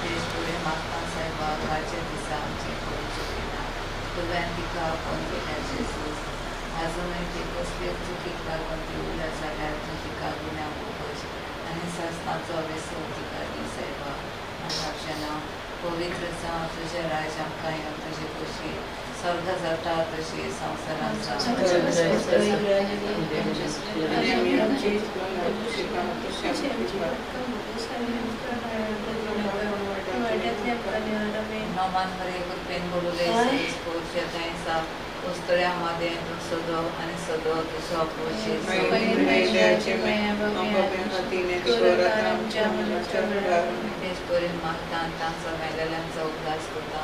तेज बरी मागता सायबा घालच्या दिसा आमचे करूचे ना तुवें तिका आपोवन केल्या जेजूस आजुनूय ती कसली चुकीक लागून ती उरल्या जाल्यार तूं तिका गुन्यांव भोगोस आनी सासणाचो विसव तिका दी सायबा. आनी आमचें नांव पवित्र जावं तुजें राज्य आमकां येवं तुजी खोशी स्वर्ग जाता तशी संवसारांत जावं. नोमान मरे कृपेन बोलले शेतांचा उस्तऱ्या मध्ये तूं सदो आनी सदो तुजो पोशी. तेच परी मागता तांचो मेलेल्यांचो उगडास करता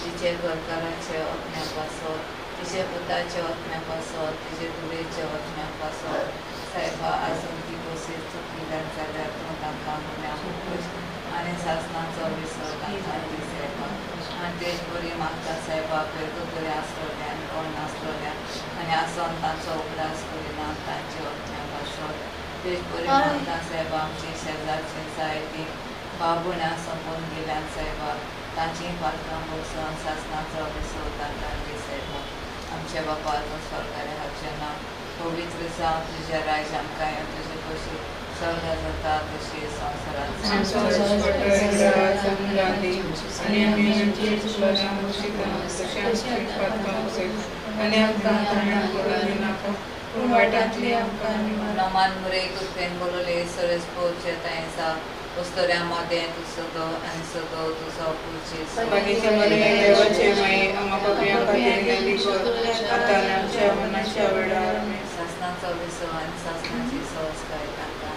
तिचे घरकाराचे ओतण्या पासत तिचे पुताचे ओतण्या पासत तिचे धुवेचे ओतण्या पासत सायबा आजून ती कसली चुकिल्यान जाल्यार तूं तांकां गुन्यांव भोगोस आनी सासणाचो विसव तांकां दी सायबा. आनी तेच बरी मागता सायबा पेरगुतरी आसलोल्या आनी कोण नासलोल्या आनी आसोन तांचो उगडास करिना तांचे ओतण्या पासत. तेच बरी मागता सायबा आमची शेजारची जायती बाबुण्यां सोंपून गेल्यान सायबा तांची पात्रां बसून सासणाचो विसव तांकां दी सायबा. आमच्या बापा तूं स्वर्गार हाचें नांव पवित्र जावं तुजें राज्य आमकां येवं तुजी खोशी स्वर्ग जाता तशी संवसारांत. नोमान मुरे कृपेन बोलले सरस पोवचे तांचा उस्तऱ्या मध्ये तूं सदो आनी सदो तुजो पुजी. सासणाचो विसव आनी सासणाची संस्कार तांकां.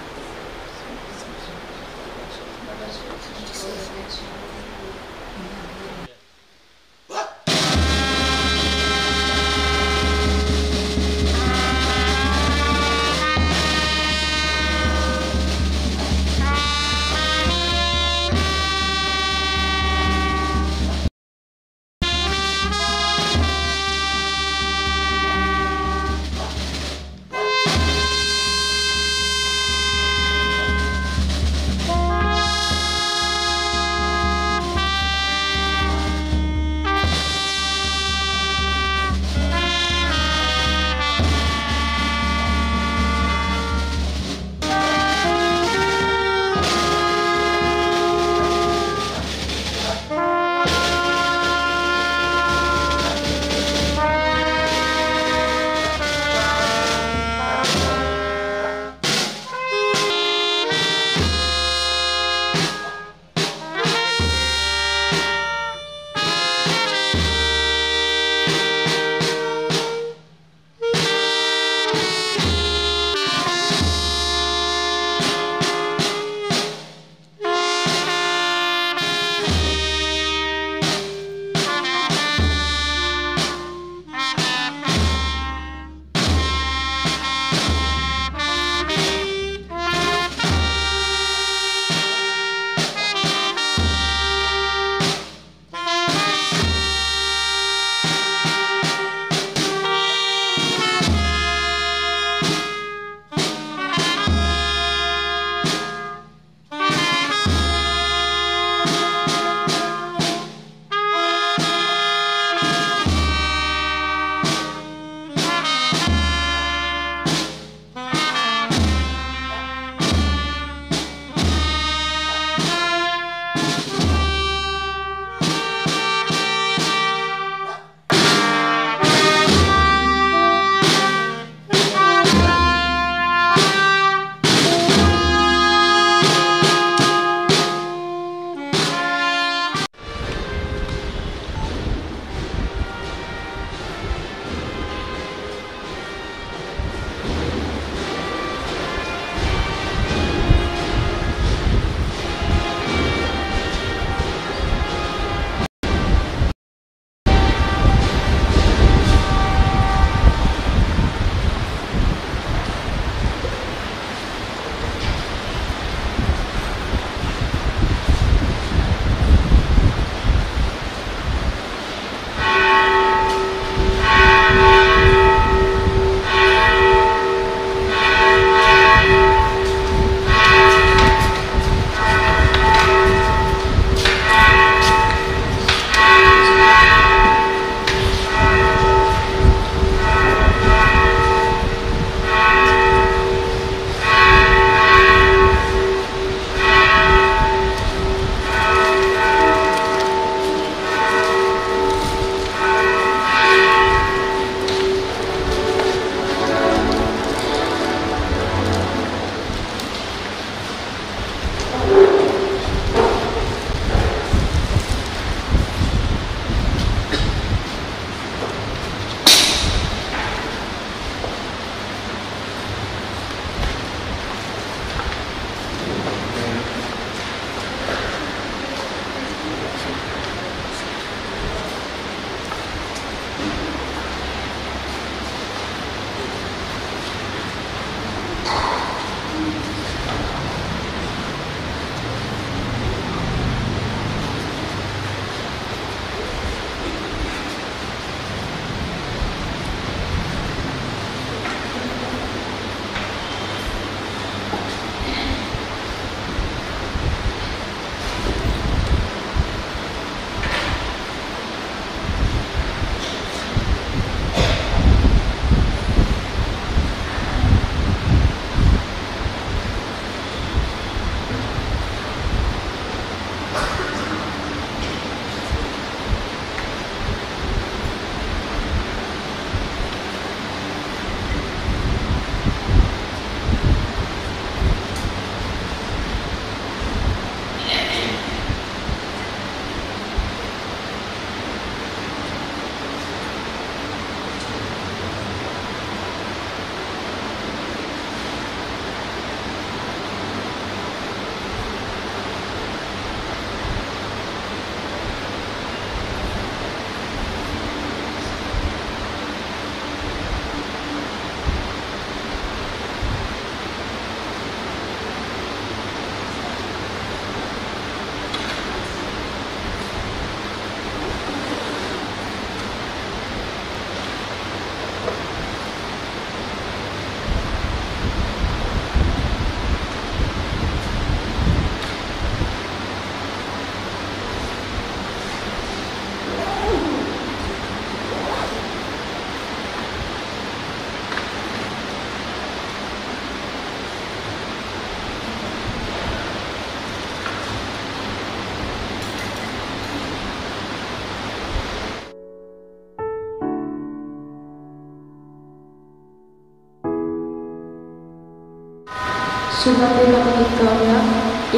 सुरवातेक आमी गीत गावया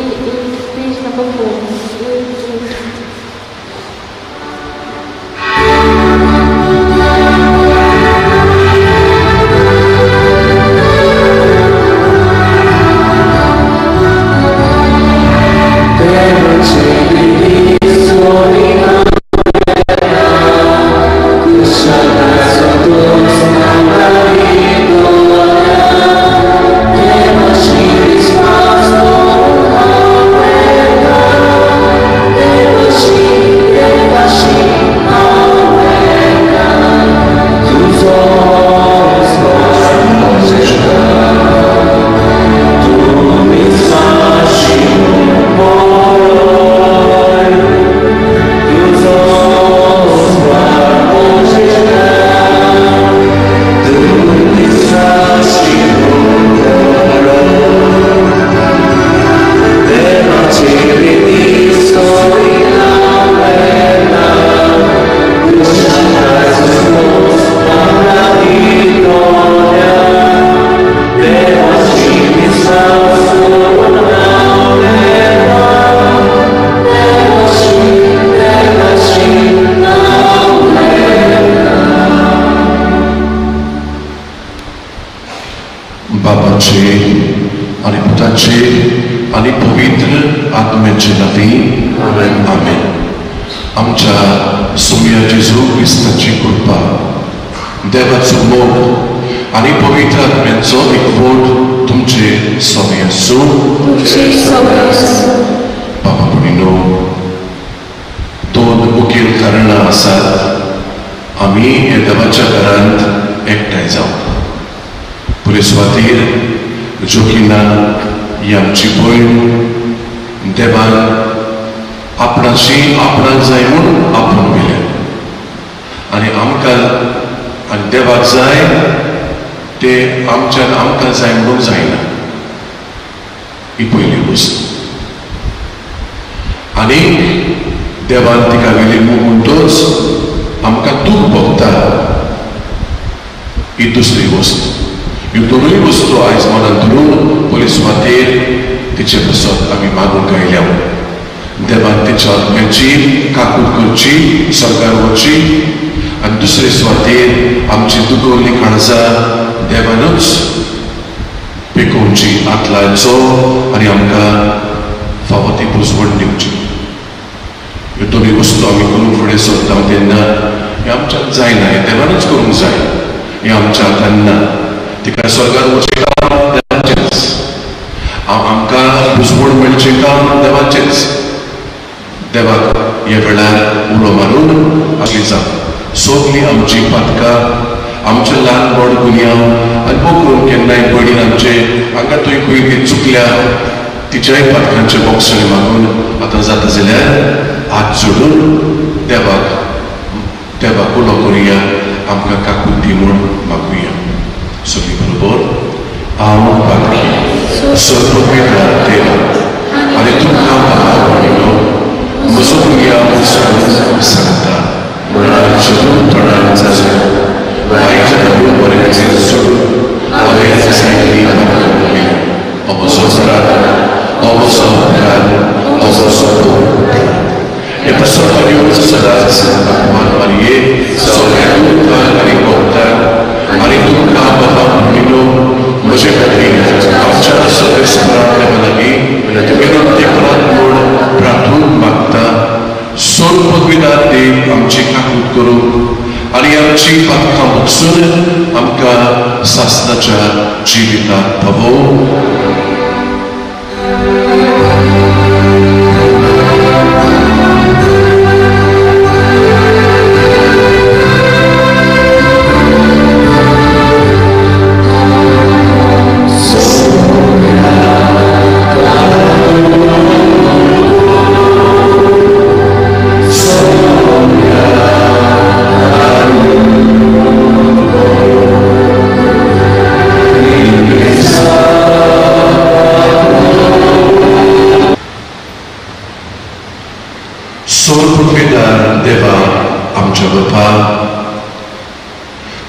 A8 page number 4 A8.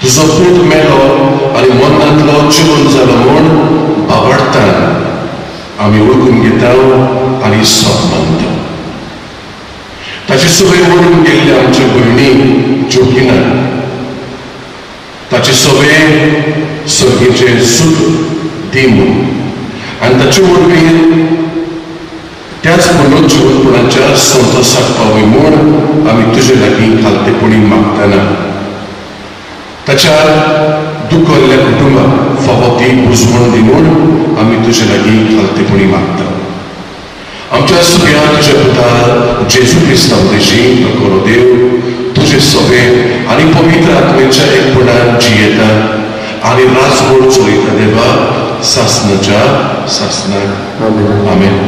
तुजो पूत मेलो आनी मरणांतलो जिवन जालो म्हूण बावडटान आमी वळखून घेता आनी सत मानता. ताचे सगळे वळखून गेल्ले आमचे भयणी जोकिना ताचे सगळे सर्गीचें सूख दी म्हूण आनी ताचे वरवीं त्याच मनोज जिवनपणाच्या संतोसाक पावय म्हूण आमी तुजे लागीं खालतेपणी मागतना ताच्या दुखल्ल्या कुटुंबाक फावो ती बुजवण दी म्हूण आमी तुजे लागीं खालतेपणी मागता. आमच्या सगळ्या तुज्या पुता जेजू क्रिस्ता उद्देशी खरो देव तुजे सगळे आनी पवित्र आत्मेच्या एकपणान जियेता आनी राजवट चलयता देवा सासनाच्या सासनाक. आमेन.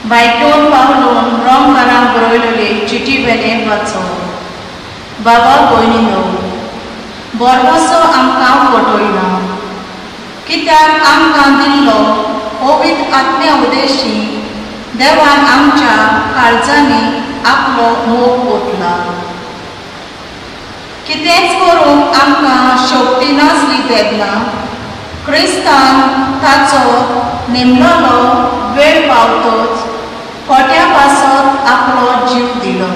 बायटोन पावलून रोमकारांक बरयलेली चिटी वेलें वाचो. बाबा भयणीनो, बोरवासो आमकां फटयना, कित्याक आमकां दिल्लो पवित्र आत्म्या उदेशी देवान आमच्या काळजांनी आपलो मोग ओतला. कितेंच करूंक आमकां शक्ती नासली तेन्ना क्रिस्तान ताचो नेमलोलो वेळ पावतोच खोट्या पासत आपलो जीव दिलो.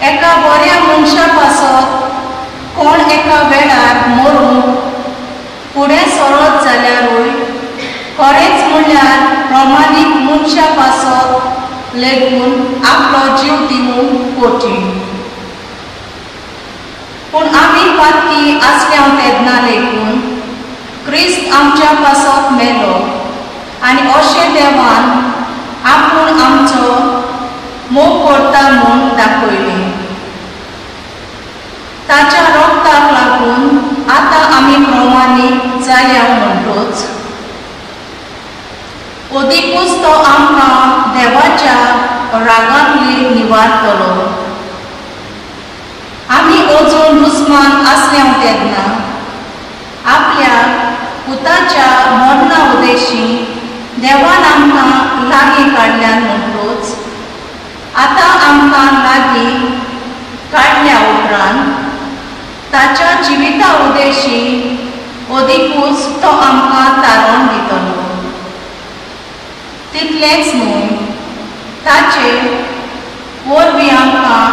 एका बऱ्या मनशा पासत कोण एका वेळार मरूंक फुडें सरत जाल्यारूय खरेंच म्हणल्यार प्रमाणीक मनशा पासत लेगून आपलो जीव दिवंक कठीण. पूण आमी पातकी आसल्या तेन्ना लेगून क्रिस्त आमच्या पासत मेलो आनी अशें देवान आपूण आमचो मोग करता म्हूण दाखयलें. ताच्या रोगताक लागून आतां आमी प्रमाणीक जाल्या म्हणटोच अदिकूच तो आमकां देवाच्या रागांतली निवारतलो. आमी अजून दुस्मान आसल्या तेन्ना आपल्या पुताच्या मरणा उद्देशी देवान आमकां लागीं काडल्यान म्हणटोच आतां आमकां लागीं काडल्या उपरांत ताच्या जिविता उद्देशी अदिकूच तो आमकां तारण दितलो. तितलेंच न्हय, ताचे वरवीं आमकां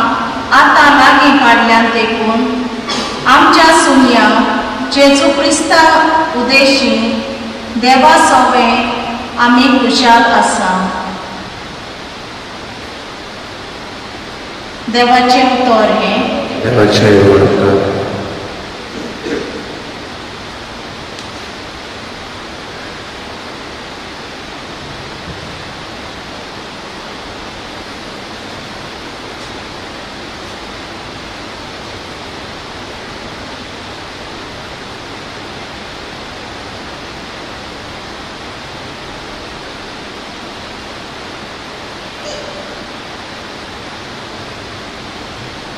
आतां लागीं काडल्यान देखून आमच्या सुन्या जेजू क्रिस्ता उद्देशी देवा सवें आमी खुशाल आसा. देवाचें उतर हें. देवाचें उतर.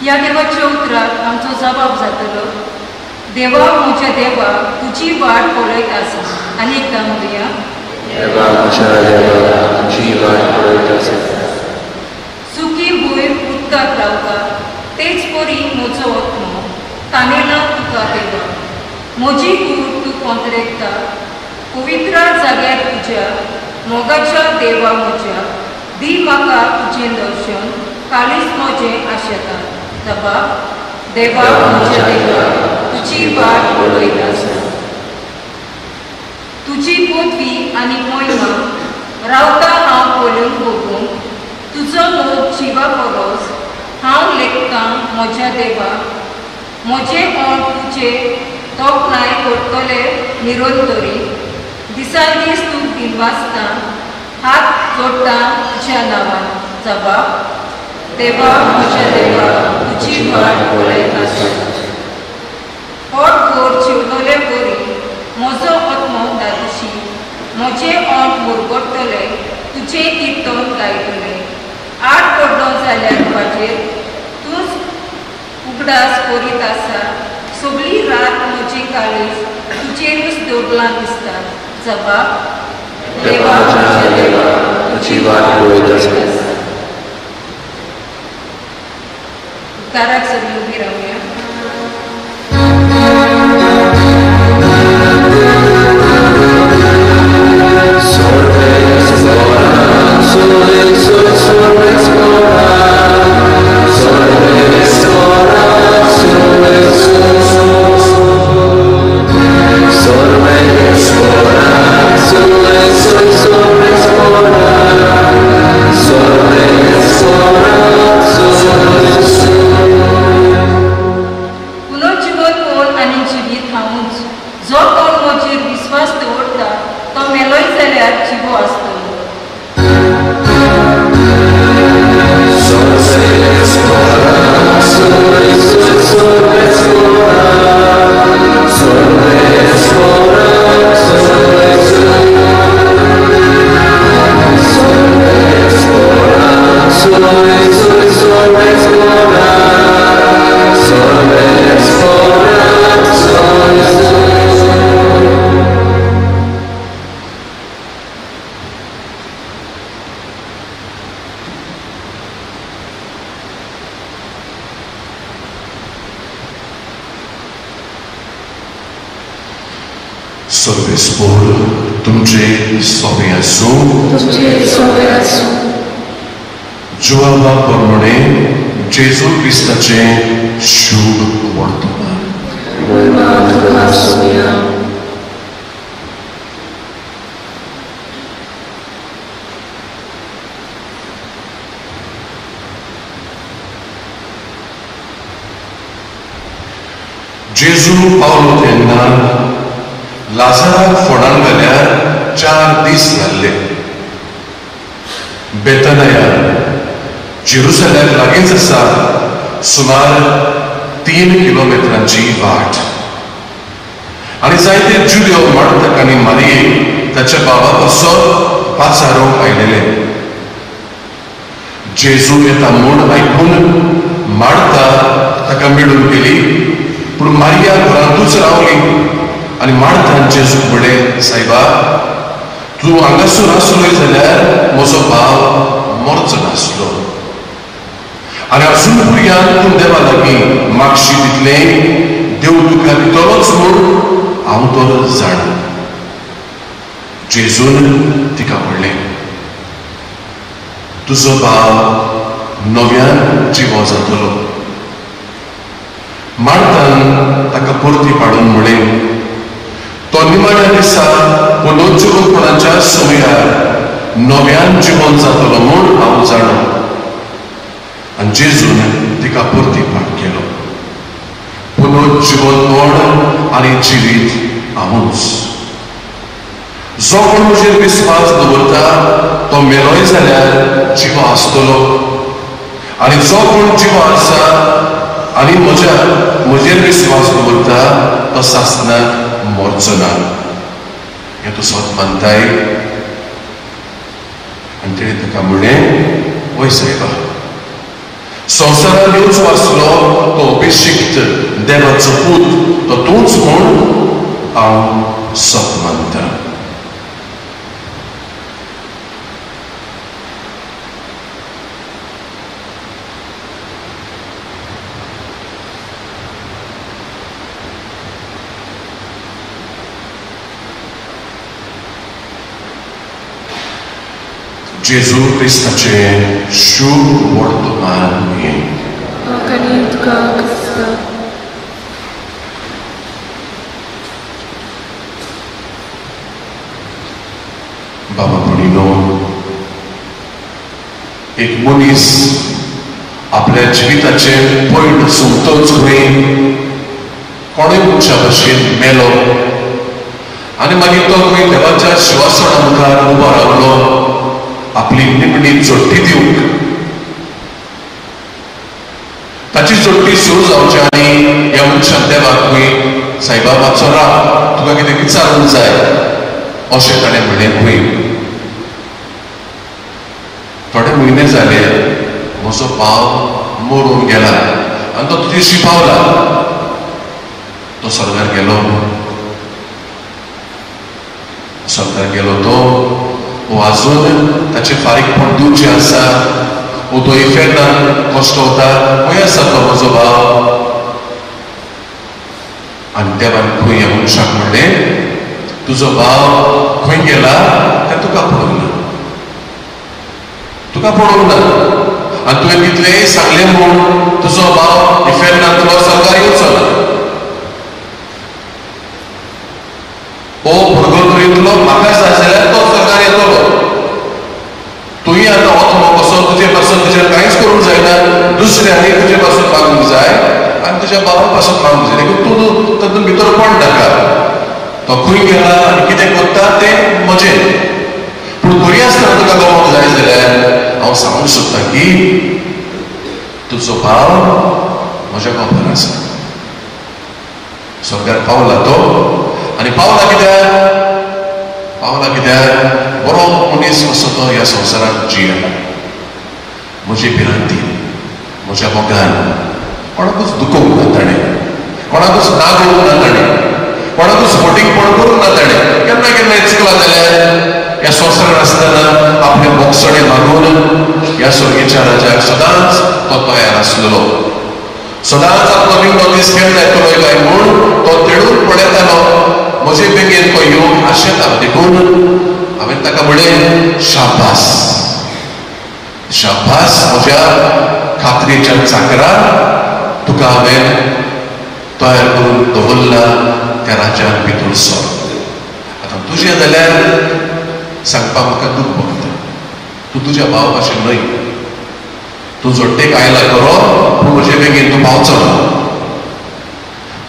ह्या देवाच्या उतराक आमचो जबाब जातलो. देवा म्हज्या देवा तुजी वाट पळयत आसा. आनी एकदां म्हणुया, देवा म्हज्या देवा तुजी वाट पळयत आसा. सुकी भूंय उदकाक रावता तेच परी म्हजो आत्मो तानेला तुका देवा. म्हजी कूड तूं कोंतरेकता पवित्र जाग्यार तुज्या मोगाच्या देवा म्हज्या दी म्हाका तुजें दर्शन कालीच म्हजें आशेता. जबाब देवा म्हज्या देवा तुजी वाट पळयत आसा. तुजी पदवी आनी मोहिमा रावता हांव पळोवन बघूंक तुजो मोग जिवा परस हांव लेखतां म्हज्या देवा. म्हजें ओंठ तुजे तोखणाय करतले निरंतरी दिसान दीस तूं दिनवासता हात जोडटा तुज्या नांवान. जबाब देवा म्हज्या देवा तुजी वाट पळयत आसा. पोट भर जेवतले बरी म्हजो आत्मो दादोशी म्हजें ओंठ मुरगट्टले तुजें किर्तन गायतले. आड पडलो जाल्यार म्हाजेर तूंच उगडास करीत आसा. सगळी रात म्हजी काळीज तुजेरूच दवरलां दिसता. जबाब, देवा म्हज्या देवा, तुजी वाट पळयत आसा. उपकाराक सगळीं उबी रावया. सर्वेस्पोर तुमचे सोबे आसूं. तुमचे सोबे आसूं. जुआवा प्रमाणे जेजू क्रिस्ताचें शुभ वर्तमान. महिमा तुका आसूया. जेजू पावलो तेन्ना लाजराक फोंडान घाल्यार 4 दीस जाल्ले. बेतनया जेरुसलेमाक लागींच आसा, सुमार 3 किलोमिटरांची वाट. आनी जायते जुल्यो मार्ताक आनी मारियेक ताच्या बाबा पासत पाचारूंक आयलेले. जेजू येता म्हूण आयकून मार्ता ताका मेळून गेली, पूण मारिया घरांतूच रावली. आनी मार्तान जेजूक म्हणलें, सायबा, तूं हांगासर आसलोय जाल्यार म्हजो भाव मरचो नासलो. आनी अजून भुरग्यान तूं देवा लागीं मागशी दितलें, देव तुका दितलोच म्हूण हांव तर जाणा. जेजून तिका म्हणलें, तुजो भाव नव्यान जिवो जातलो. मार्तान ताका परती पाडून म्हणलें, तो निमाण्या दिसा पुनर्जिवनपणाच्या समयार नव्यान जिवन जातलो म्हूण हांव जाणा. आनी जेजून तिका परती पाठ केलो, पुनर्जिवनपण आनी जिवीत हांवूच. जो कोण म्हजेर विस्वास दवरता तो मेलोय जाल्यार जिवो आसतलो, आनी जो कोण जिवो आसा आनी म्हजेर विस्वास दवरता तो सासनाक मरचो ना. हें तूं सत मानताय? आनी तेणें ताका म्हणलें, वय सायबा, संवसारांत येवचो आसलो तो अभिशिक्त देवाचो पूत तो तूंच म्हूण हांव सत मानता. जेजू क्रिस्ताचें शुभ वर्तमान हें. बाबा भयणीनो, एक मनीस आपल्या जिविताचें पयण सोंपतच खंय कोणूय मनशा भशेन मेलो आनी मागीर तो खंय देवाच्या शिवासणा मुखार उबो रावलो आपली निमणी जोडटी दिवंक. ताची जोडटी सुरू जावची आनी ह्या मनशान देवाक खंय, सायबा मातसो राव, तुका कितें विचारूंक जाय अशें ताणें म्हणलें खंय. थोडे म्हयने जाले म्हजो भाव मरून गेला आनी तो तुजेशी पावला, तो स्वर्गार गेलो. सरकार गेलो तो वो आजून ताचें फारीकपण दिवचें आसा, वो तो इफेर्नान कश्ट वता, खंय आसा तो म्हजो भाव? आनी देवान खंय ह्या मनशाक म्हणलें, तुजो भाव खंय गेला तें तुका पळोवंक ना, तुका पळोवंक ना. आनी तुवें तितलेंय सांगलें म्हूण तुजो भाव इफेर्नांतलो सरकार येवचो ना. हो भुरगो म्हाका जाय जाल्यार तो सरकार येतलो. तुवें आतां आत्मो कसो तुजे पासून तुजें कांयच करूंक जायना, दुसऱ्यांनी तुजे पासून मागूंक जाय आनी तुज्या भावा पासून मागूंक जाय. देखून तूं तातूंत भितर पड नाका. तो खंय गेला आनी कितें करता तें म्हजें. पूण बरी आसतना तुका गमोवंक जाय जाल्यार हांव सांगूंक सोदतां की तुजो भाव म्हज्या खबर आसा. स्वर्गार पावला तो. आनी पावला कित्याक? पावला कित्याक? बरो मनीस कसो तो ह्या संवसारांत जियेला. म्हजे भिरांतीन, म्हज्या मोगान कोणाकूच दुखोवंक ना ताणें, कोणाकूच नागोवंक ना ताणें, कोणाकूच फटींगपण करूंक ना ताणें. केन्ना केन्ना चुकला जाल्यार ह्या संवसारांत आसतना आपले बोगसणे मागून ह्या स्वर्गेच्या राजाक सदांच तो तयार आसलेलो. सदांच आपलो निमणो दीस केन्ना येतलो काय म्हूण तो तेडून पळयतालो. म्हजे बेगीन तो येवंक आशेता. देखून हांवें ताका म्हणलें, शाबास, शाबास म्हज्या खात्रेच्या चाकरा, तुका हांवें तयार करून दवरला त्या राज्यान भितर सर. आतां तुजें जाल्यार सांगपाक म्हाका दूख भोगता. तूं तुज्या भाव भाशेन न्हय. तूं जोडटेक आयला खरो, पूण म्हजे बेगीन तूं पावचो ना.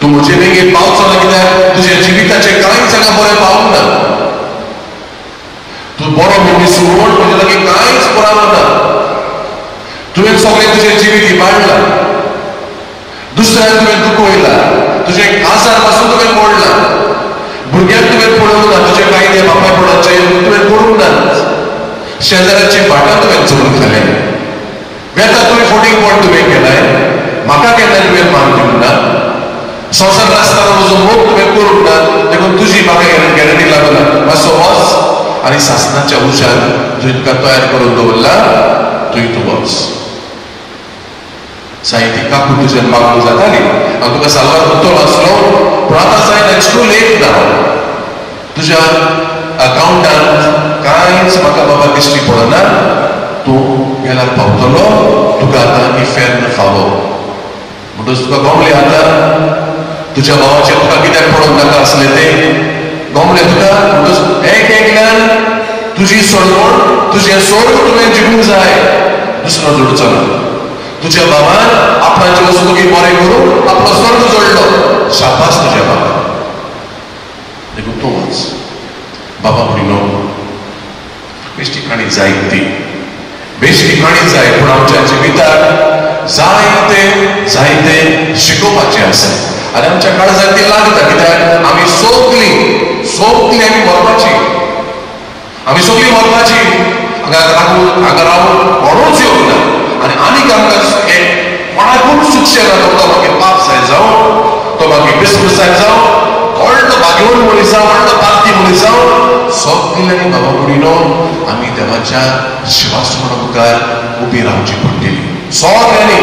तूं म्हजे बेगीन पावचो ना कित्याक तुज्या जिविताचें कांयच हांगा बरें पावूंक ना. तूं बरो मनीस म्हूण म्हजे लागीं कांयच पुरावो ना. तुवें सगळें तुजें जिवीत इबाडलां, दुसऱ्याक तुवें दुखयलां, तुजें काजार पासून तुवें मोडलां, भुरग्यांक तुवें पळोवंक ना, तुजे कायदे बापायपणाचे तुवें करूंक ना, शेजाऱ्याची भाटां तुवें चोरून खालें, वेता तुवें फटींगपण तुवें केलाय, म्हाका केन्ना तुवें मान दिवंक ना, संवसार आसतना म्हजो मोग तुवें करूंक ना, देखून तुजी म्हाका गॅरंटी लागना. मातसो वच आनी सासणाच्या उज्यान तुवें तुका तयार करून दवरला थंय तूं वच. साहित्यिक काकू तुज्यान मागूंक जाताली, हांव तुका साल्वार करतलो आसलो, पूण आतां जायना. It's too late ना. तुज्या अकावंटांत कांयच म्हाका बाबा दिश्टी पडना. तूं गेल्यार पावतलो, तुका आतां इफेर्न फावो. म्हणटच तुका गमलें आतां तुज्या भावाचें तुका कित्याक पडोवंक नाका आसलें तें गमलें तुका. म्हणटच एक एकल्यान तुजी सोडवण, तुजें सोड तुवें जिखूंक जाय, दुसरो जोडचो ना. तुज्या बाबान आपणाचे वस्तुकी बरें करून आपलो स्वर्ग जोडलो. शाबास तुज्या बाबान. देखून तूं वच. बाबा म्हणिल्लो, बेश्टी काणी जाय ती, बेश्टी काणी जाय, पूण आमच्या जिविताक जायते जायते शिकोवपाचें आसा आनी आमच्या काळजाक ती लागता. कित्याक आमी सगलीं सगलीं आमी मरपाची, आमी सगलीं मरपाची. हांगा रावून हांगा रावून कोणूच येवंक ना. आनी आनीक आमकां कोणाकूच सुटचें ना. तो मागीर पाप सायब जावं, तो मागीर बिस्प सायब जावं, व्हडलो भाग्यवंत मनीस जावं, व्हडलो पार्टी मनीस जावं, सगल्यांनी बाबा म्हणिल्लो आमी देवाच्या शिवासना मुखार उबी रावची पडटली. सगल्यांनी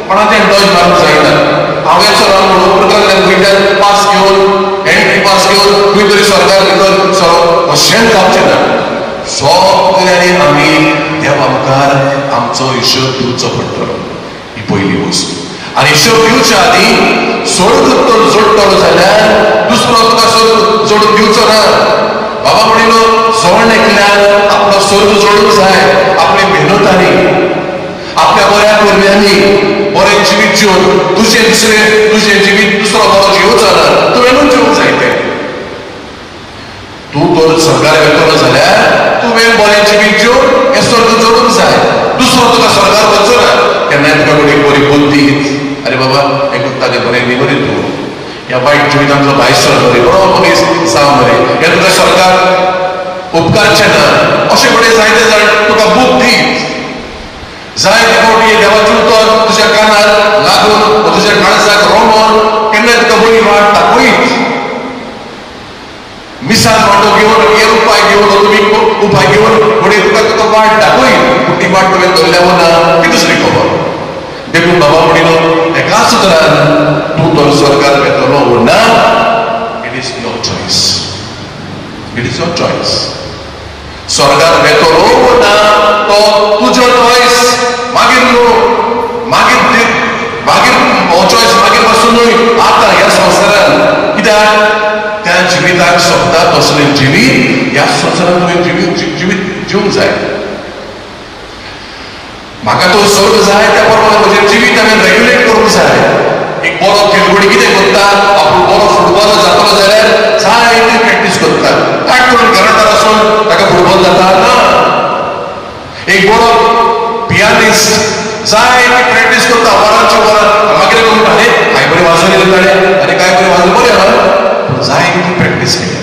कोणाचें डॉज मारूंक जायना. हांव येचो राव म्हणून उदकांतल्यान खंयच्यान पास घेवन, एंट्री पास घेवन खंय तरी सरकार भितर सरप अशेंच जावचें ना. सगल्यांनी आमी देवा मुखार आमचो हिशोब दिवचो पडटलो. ही पयली वस्तू. आनी हिशोब दिवच्या आदीं स्वर्ग तर जोडटलो जाल्यार दुसरो तुका स्वर्ग जोडून दिवचो ना. बाबा म्हणिल्लो, जण एकल्यान आपलो स्वर्ग जोडूंक जाय आपले मेहनतांनी, आपल्या बऱ्या करण्यांनी, बरें जिवीत जिवन. तुजें दुसरें तुजें जिवीत दुसरो बरो जिवचो ना, तुवेंनूच जिवंक जाय तें. तूं तर सरकार वेतलो जाल्यार तुवें बरें जिवीत जिवन हें स्वर्ग जोडूंक जाय. दुसरो तुका सरकार वचो ना. केन्नाय तुका कोणी बरी बुद्धी, अरे बाबा हें करता तें बरें न्ही बरें, तूं ह्या वायट जिवितांतलो भायर सर मरे, बरो मनीस जावं मरे, हें तुका सरकार उपकारचें ना. अशें कडेन जायते जाण तुका बुद्धी जायते फावटी देवाचें उतर तुज्या कानार लागून तुज्या काळजाक रोमोन केन्नाय तुका बरी वाट दाखयत. मिसाल मांडो घेवन हे उपाय घेवन तुमी उपाय घेवन घडये तुका तुका वाट दाखय, पूण ती वाट तुवें धरल्या ना ती दुसरी खबर. देखून बाबा म्हणिल्लो एका सुत्रान तूं तर स्वर्गार वेतलो वो ना, it is your choice, it is your choice. स्वर्गार वेतलो वो ना तो तुजो चॉयस, मागीर न्हू, मागीर मागीर हो चॉयस मागीर पासून न्हय, आतां ह्या संवसारान. कित्याक त्या जिविताक सोबता तसलें जिवीत ह्या संवसारान तुवें जिवीत जिवंक जाय. म्हाका तो स्वर्ग जाय त्या प्रमाणे म्हजें जिवीत हांवें रेग्युलेट करूंक जाय. एक बरो खेळगडी कितें करता, आपूण बरो फुटबॉलर जातलो जाल्यार जायती प्रॅक्टीस करता, कांय करून घरांत आसून ताका फुटबॉल जाता ना. एक बरो पियानिस्ट जायती प्रॅक्टीस करता वरांचे वरां, मागीर म्हणटा आरे काय बरें वाजोवन येयलें ताणें, आनी काय बरें वाजोवन बरें आहा, पूण जायती प्रॅक्टीस केली.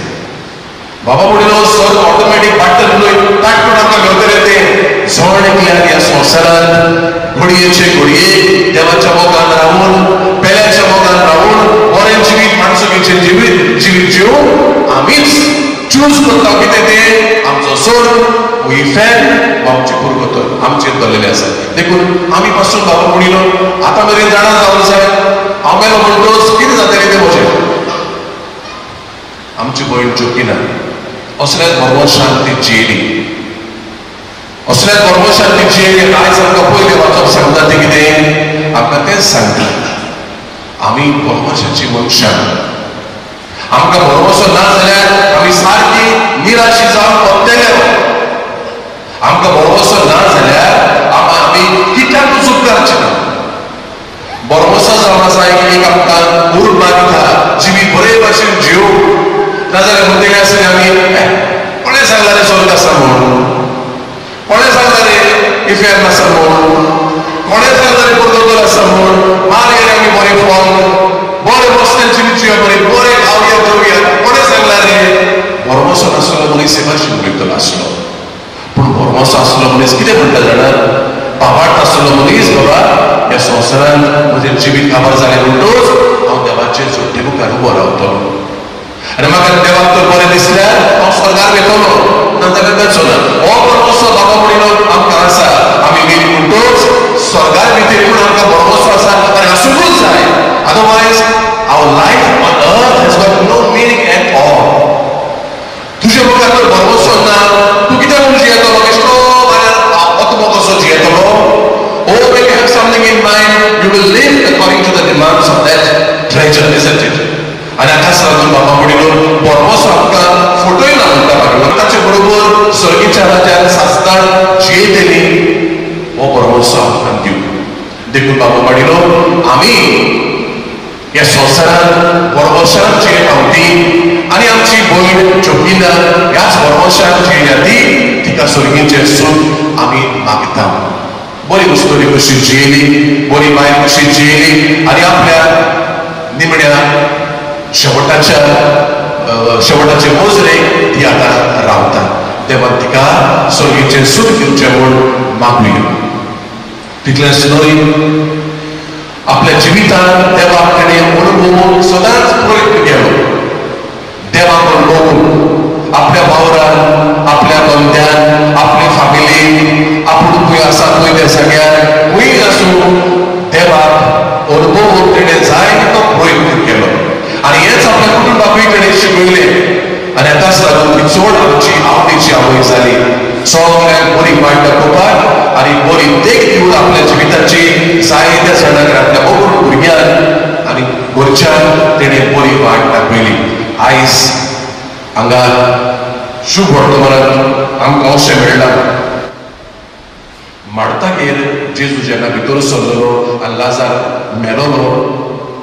बाबा म्हणिल्लो स्वर्ग ऑटोमॅटीक वाडटलें न्हय, ताट करून आमकां मेळटलें तें. जण एकल्यान ह्या संवसारांत घडयेचे घडये देवाच्या मोगान रावून, पेल्याच्या मोगान रावून बरें जिवीत माणसुकीचें जिवीत जिवीत जिवन आमीच चूज करता कितें तें, आमचो स्वर्ग इफेर वा आमची पुरगोतर आमचेर धरलेलें आसा. देखून आमी पासून बाबा म्हणिल्लो आतां मेरेन जाणा जावंक जाय, हांव मेलो म्हणटकच कितें जातलें तें म्हजें. आमची भयण जोकिना असल्याच भरवशान ती जियेली, असल्याच भरवशान ती जियेली. आयज आमकां पयलें वाचप सांगता तें कितें, आमकां तेंच सांगता, आमी भरवशाची मनशां. आमकां भरवसो ना जाल्यार आमी सारकी निराशी जावन पडटले. आमकां भरवसो ना जाल्यार आमी कित्याकूच उपकारचे ना. भरवसो जावन आसा एक आमकां उर्बा दिता जिवीत बरे भाशेन जिवूंक. नाजाल्यार म्हणटले आसतले आमी कोणें सांगला रे स्वर्ग आसा म्हणून, कोणें सांगला रे इफेर्न आसा म्हणून, कोणें सांगला रे पुर्तुगेज आसा म्हणून, मार गेले आमी बरें फॉर्म बरें बसलें जिवीत जिवया बरें बरें खावया जेवया, कोणें सांगला रे. भरवसो नासलो मनीस भाशेन उलयतलो आसलो, पूण भरवसो आसलो मनीस कितें म्हणटा जाणा, बाबाट आसलो मनीस बाबा ह्या संवसारांत म्हजें जिवीत काबार जालें म्हणटकच हांव देवाचे जोडटे मुखार उबो रावतलो आनी म्हाका देवाक तर बरें दिसल्यार हांव स्वर्गार वेतलो, नाजाल्यार वेचो ना. हो भरवसो बाबा म्हणिल्लो आमकां आसा. आमी गेली म्हणटकच स्वर्गार भितर पूण आमकां भरवसो आसा आनी आसुंकूच जाय. Otherwise our life on earth has got no meaning at all. तुजे मुखार तर भरवसो ना, तूं कितें म्हणून जियेतलो, बेश्टो आत्मो कसो जियेतलो. Oh, when you have something in mind, you will live according to the demands of that treasure, isn't it? आनी आतां लागून बाबा म्हणिल्लो भरवसो आमकां फटयना म्हणटा बाबा, ताचे बरोबर सर्गीच्या राज्यान सासणान जियेतली हो भरवसो आमकां दिवं. देखून बाबा म्हणिल्लो आमी ह्या संवसारांत भरवशान जियेता ती आनी आमची भयण जोकिना ह्याच भरवशान जियेल्या ती, तिका सर्गीचें सूख आमी मागता. बरी उस्तोरी कशी जियेली, बरी बायल कशी जियेली आनी आपल्या निमण्या शेवटाच्या शेवटाचे मोजरेक ती आतां रावता. देवान तिका सर्गीचें सूख दिवचें म्हूण मागुया. तितलेंच न्हय, आपल्या जिवितांत देवाक ताणें अणभवूंक सदांच प्रयत्न केलो. देवाक अणभवूंक आपल्या वावरान, आपल्या धंद्यान, आपले फामिलीन, आपूण खंय आसा खंय त्या जाग्यार खंय आसूं देवाक अणभवूंक ताणें जाय तो प्रयत्न केलो आनी हेंच आपल्या कुटुंबाकूय ताणें शिकयलें. आनी आतांच लागून ती चड आमची आवडीची आवय जाली. सगळ्यांक बरी वाट दाखोवपाक आनी बरी देख दिवन आपल्या जिविताची जायत्या जाणांक आपल्या बरोबर भुरग्यांक आनी घरच्यांक तेणें बरी वाट दाखयली. आयज हांगा शुभ वर्तमानांत आमकां अशें मेळ्ळां, मार्तागेर जेजू जेन्ना भितर सरलो आनी लाजार मेलोलो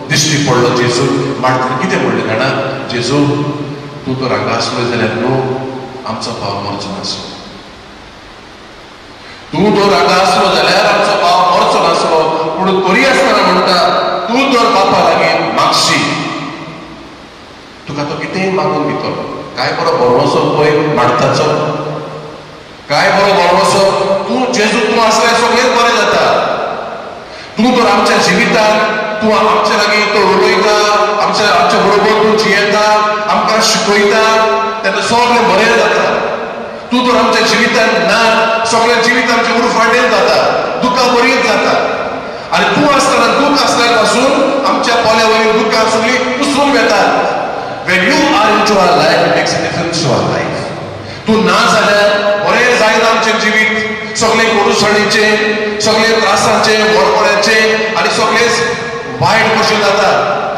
दिश्टी पडलो जेजू, मार्तान कितें म्हणलें जाणा, जेजू तूं तर हांगा आसलो जाल्यार न्हू आमचो भाव मरचो नासलो, तूं तर हांगा आसलो जाल्यार आमचो भाव मरचो नासलो, पूण तरी आसतना म्हणटा तूं तर बापा लागीं मागशी, तुका तो कितेंय मागून दितलो. काय बरो भरवसो पळय मार्ताचो, काय बरो भरवसो. तूं जेजू तूं आसल्यार सगळेंच बरें जाता, तूं तर आमच्या जिवितांत तूं आमच्या लागीं तो उलयता, आमच्या आमच्या बरोबर तूं जियेता, आमकां शिकयता. तेन्ना सगळें बरें जाता. तूं तर आमच्या जिवितान ना, सगळ्या जिवीत आमचें उरफाटें जाता, दुख्खां बरीच जाता. आनी तूं आसतना दूख आसल्या पासून आमच्या पोल्या वयली दुख्खां सगळीं पुसून वेतात. When you are into our life, it makes a difference to our life. तूं ना जाल्यार बरें जायना आमचें जिवीत, सगळें कोडुसणीचें, सगळें त्रासाचें, व्हडपणाचें आनी सगळेंच वायट कशें जाता.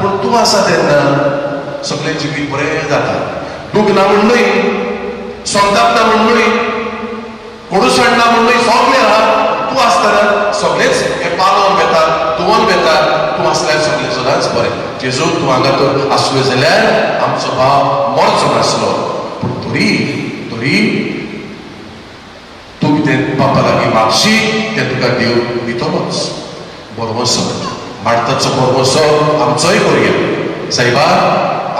पूण तूं आसा तेन्ना सगळें जिवीत बरें जाता. दूख ना म्हूण न्हय, संताप ना म्हूण न्हय, कोडुसण ना म्हूण न्हय, सगळें आहा. तूं आसतना सगळेंच हें पालोवन वेता, धुवन वेता. तूं आसल्यार सगळें सदांच बरें. जेजू तूं हांगा तर आसलो जाल्यार आमचो भाव मरचो नासलो. पूण तरी तरी तूं कितें बापा लागीं मागशी तें तुका देव दितलोच. बरवसो मार्ताचो बरवसो आमचोय करुया. सायबा,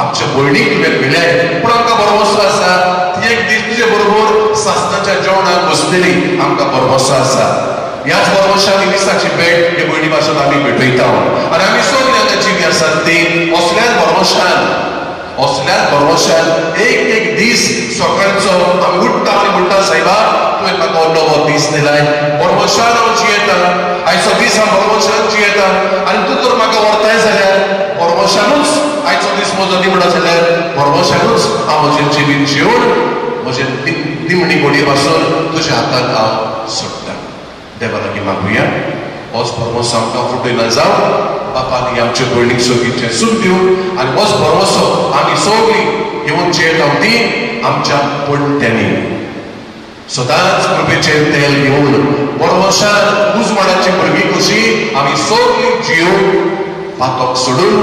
आमच्या भयणीक तुवें मेळ्ळें, पूण आमकां बरवसो आसा ती एक दीस तुजे बरोबर सासणाच्या जेवणाक बसतली. आमकां बरवसो आसा. ह्याच बरवशान विसाची भेट हे भयणी भाशेन आमी भेटयता. आनी आमी सगळीं आतां जिवीं आसात ती असल्याच बरवशान, असल्याच बरवशान एक एक दीस सकाळचो आमी उठ्ठा आनी म्हणटा, सायबा तुवें म्हाका नवो दीस दिलाय, बरवशान हांव जियेता. आयचो दीस हांव बरवशान जियेता. आनी तूं तर म्हाका व्हरताय जाल्यार बरवशानूच आयचो दीस म्हजो निमणो जाल्यार बरवशानूच हांव म्हजें जिवीत जिवन म्हजें निमणी घोडये पासून तुज्या हातांत हांव सोडटा. देवा लागीं मागुया. होच भरवसो आमकां फुटयना जावं. बापान आमचे भयणीक सगळींचें सूख दिवं आनी होच भरवसो आमी सगळीं घेवन जियेता ती आमच्या पणट्यांनी सदांच कृपेचें तेल घेवन बरवशान उजवाडाची भुरगीं कशी आमी सगळीं जिवन पातक सोडून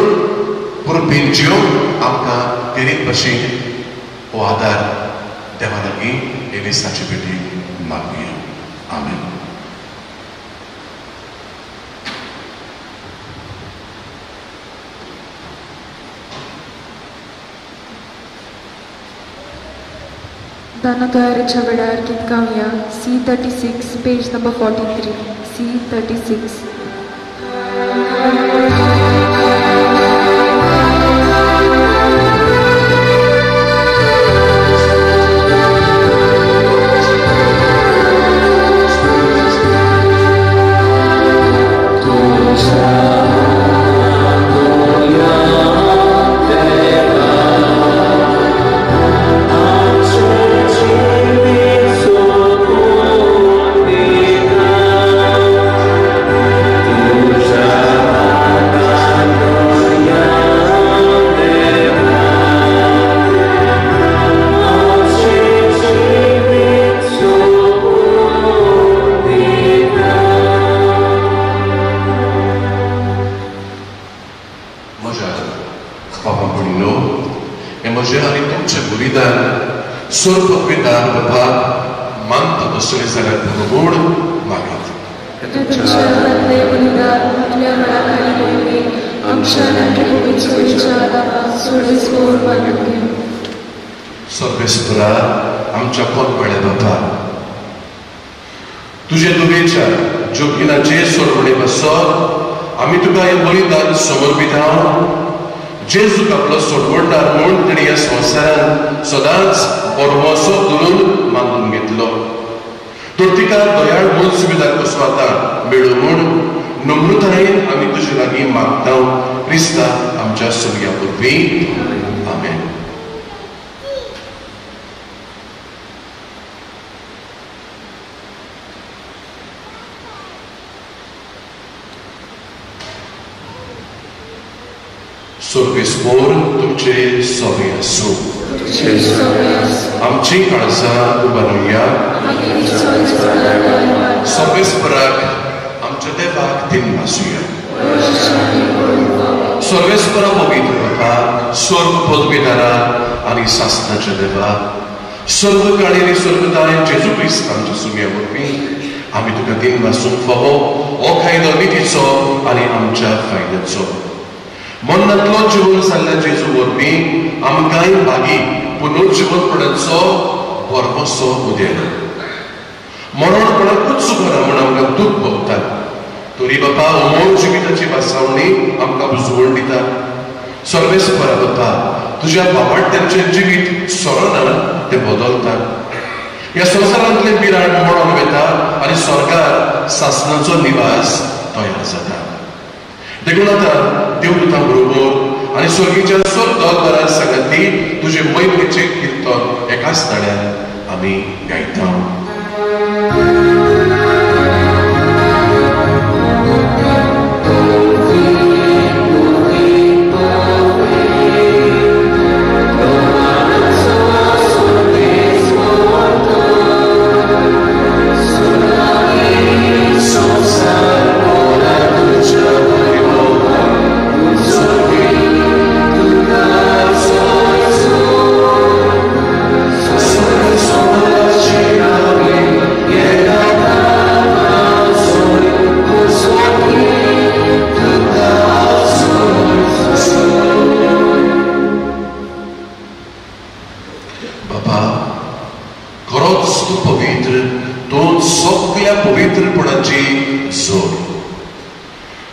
कृपेन जिवन आमकां तेरीत भशेन हो आदार देवा लागीं हे विसाची भेटी मागुया. आमेन. दाना तयारीच्या वेळार गीत गावया. C36 page number 43. C36. सर्वेस्परा आमच्या कोतवाड्या बापा, तुजे दुबेच्या जोगिनाचे सोडवणे पासत आमी तुका हें बलिदान समर्पिता. जेजूक आपलो सोडवणदार म्हूण तेणें ह्या संवसारांत सदांच बरवसो धरून मानून घेतलो. तर तिका दयाळ म्हूण सुविधा कसो आतां मेळूं म्हूण नम्रतायेन आमी तुजे लागीं मागता. क्रिस्ता आमच्या सुर्या वरवीं. आमेन. सर्वेस्पोर तुमचे सवे आसूं. आमची काळजां उबारुया. सर्वेस्पराक आमच्या देवाक दिन भासुया. सर्वेस्परा पवित्र बापा, स्वर्ग पदवीदारा आनी सासणाच्या देवा, सर्व काळी आनी सर्वदाय जेजू क्रिस्त आमच्या सुम्या वरवीं आमी तुका दिन भासूंक फावो हो कायदो नितीचो आनी आमच्या फायद्याचो. मरणांतलो जिवन जाल्ल्या जेजू वरवीं आमकांय भागी पुनर्जिवनपणाचो भरवसो उदेला. मरण कोणाकूच सुखना म्हूण आमकां दूख भोगता, तरी बापा अमोल जिविताची भासावणी आमकां बुजवण दिता. सर्वेस्परा बापा, तुज्या बाबाट्यांचें जिवीत सोरना तें बदलता. ह्या संवसारांतलें बिराड मोडून वता आनी स्वर्गार सासणाचो निवास तयार जाता. देखून आतां देवदूतां बरोबर आनी स्वर्गीच्या स्वर्ग सांगाती तुजे मैत्रीचें किर्तन एकाच ताळ्यार आमी गायता.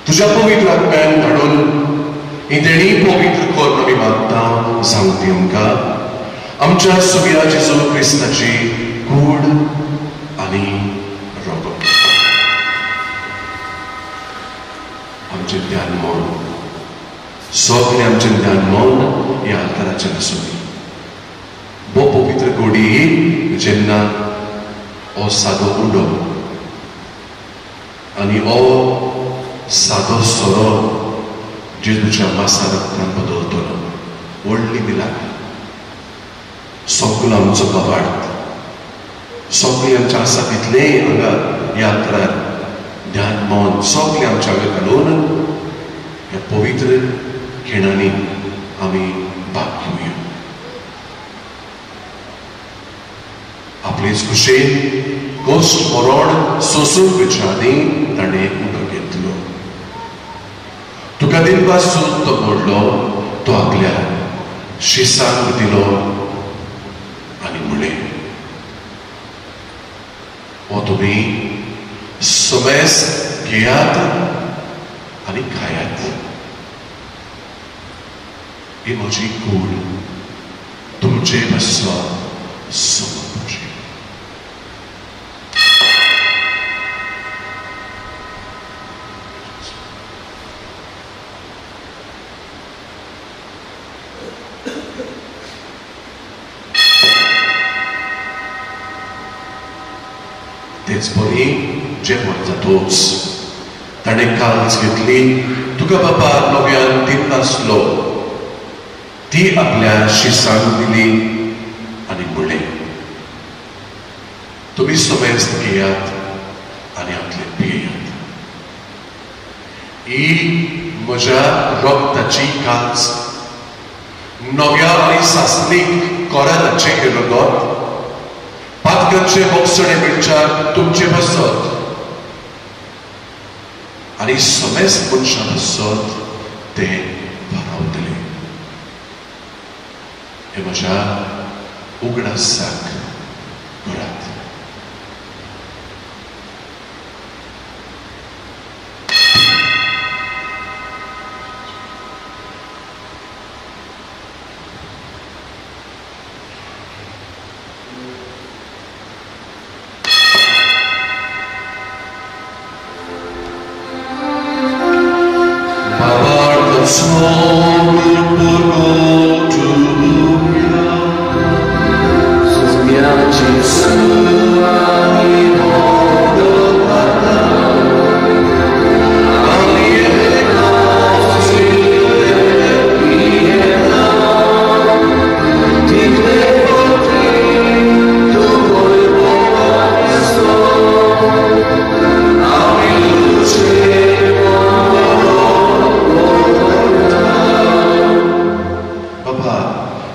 तुज्या पवित्र आत्म्यान धाडून ही देणी पवित्र कर आमी मागता सांगती आमकां आमच्या सुव्या जेजू क्रिस्ताची कूड आनी रगत. आमचें ध्यान मन सगळें आमचें ध्यान मन ह्या आल्ताराचेर आसूं. भोव पवित्र गोडी जेन्ना हो सादो उंडो आनी हो सादो सोरो जेजूच्या मासा रक्तान बदलतलो. व्हडली मिलाग्र. सगलो आमचो बाबार्थ सगळें आमचें आसा तितलें हांगा ह्या आल्तारार ध्यान मन सगळें आमच्या हांगा घालून ह्या पवित्र खिणांनी आमी भाग घेवया. आपलेच खुशेन कश्ट मरण सोसून वयच्या आदीं ताणें उंडो घेतलो. तुका दिनपासून तो मोडलो, तो आपल्या शिसांक दिलो आनी म्हणलें, हो तुमी समेस घेयात आनी खायात. ही म्हजी कूड तुमचे पासत समर्पची. तेच परी जेवण जातोच ताणें काल्स घेतली, तुका बाबा नव्यान दिनासलो, ती आपल्या शिसांक दिली आनी म्हणलें, तुमी समेस्त घेयात आनी आपले पियात. ही म्हज्या रक्ताची काल्स, नव्या आनी सासणीक कोरानाचें हें रगत पातकांचे बोगसणे मेळच्याक तुमचे पासत आनी समेस्त मनशां पासत तें भारावतलें. हें म्हज्या उगडासाक करात.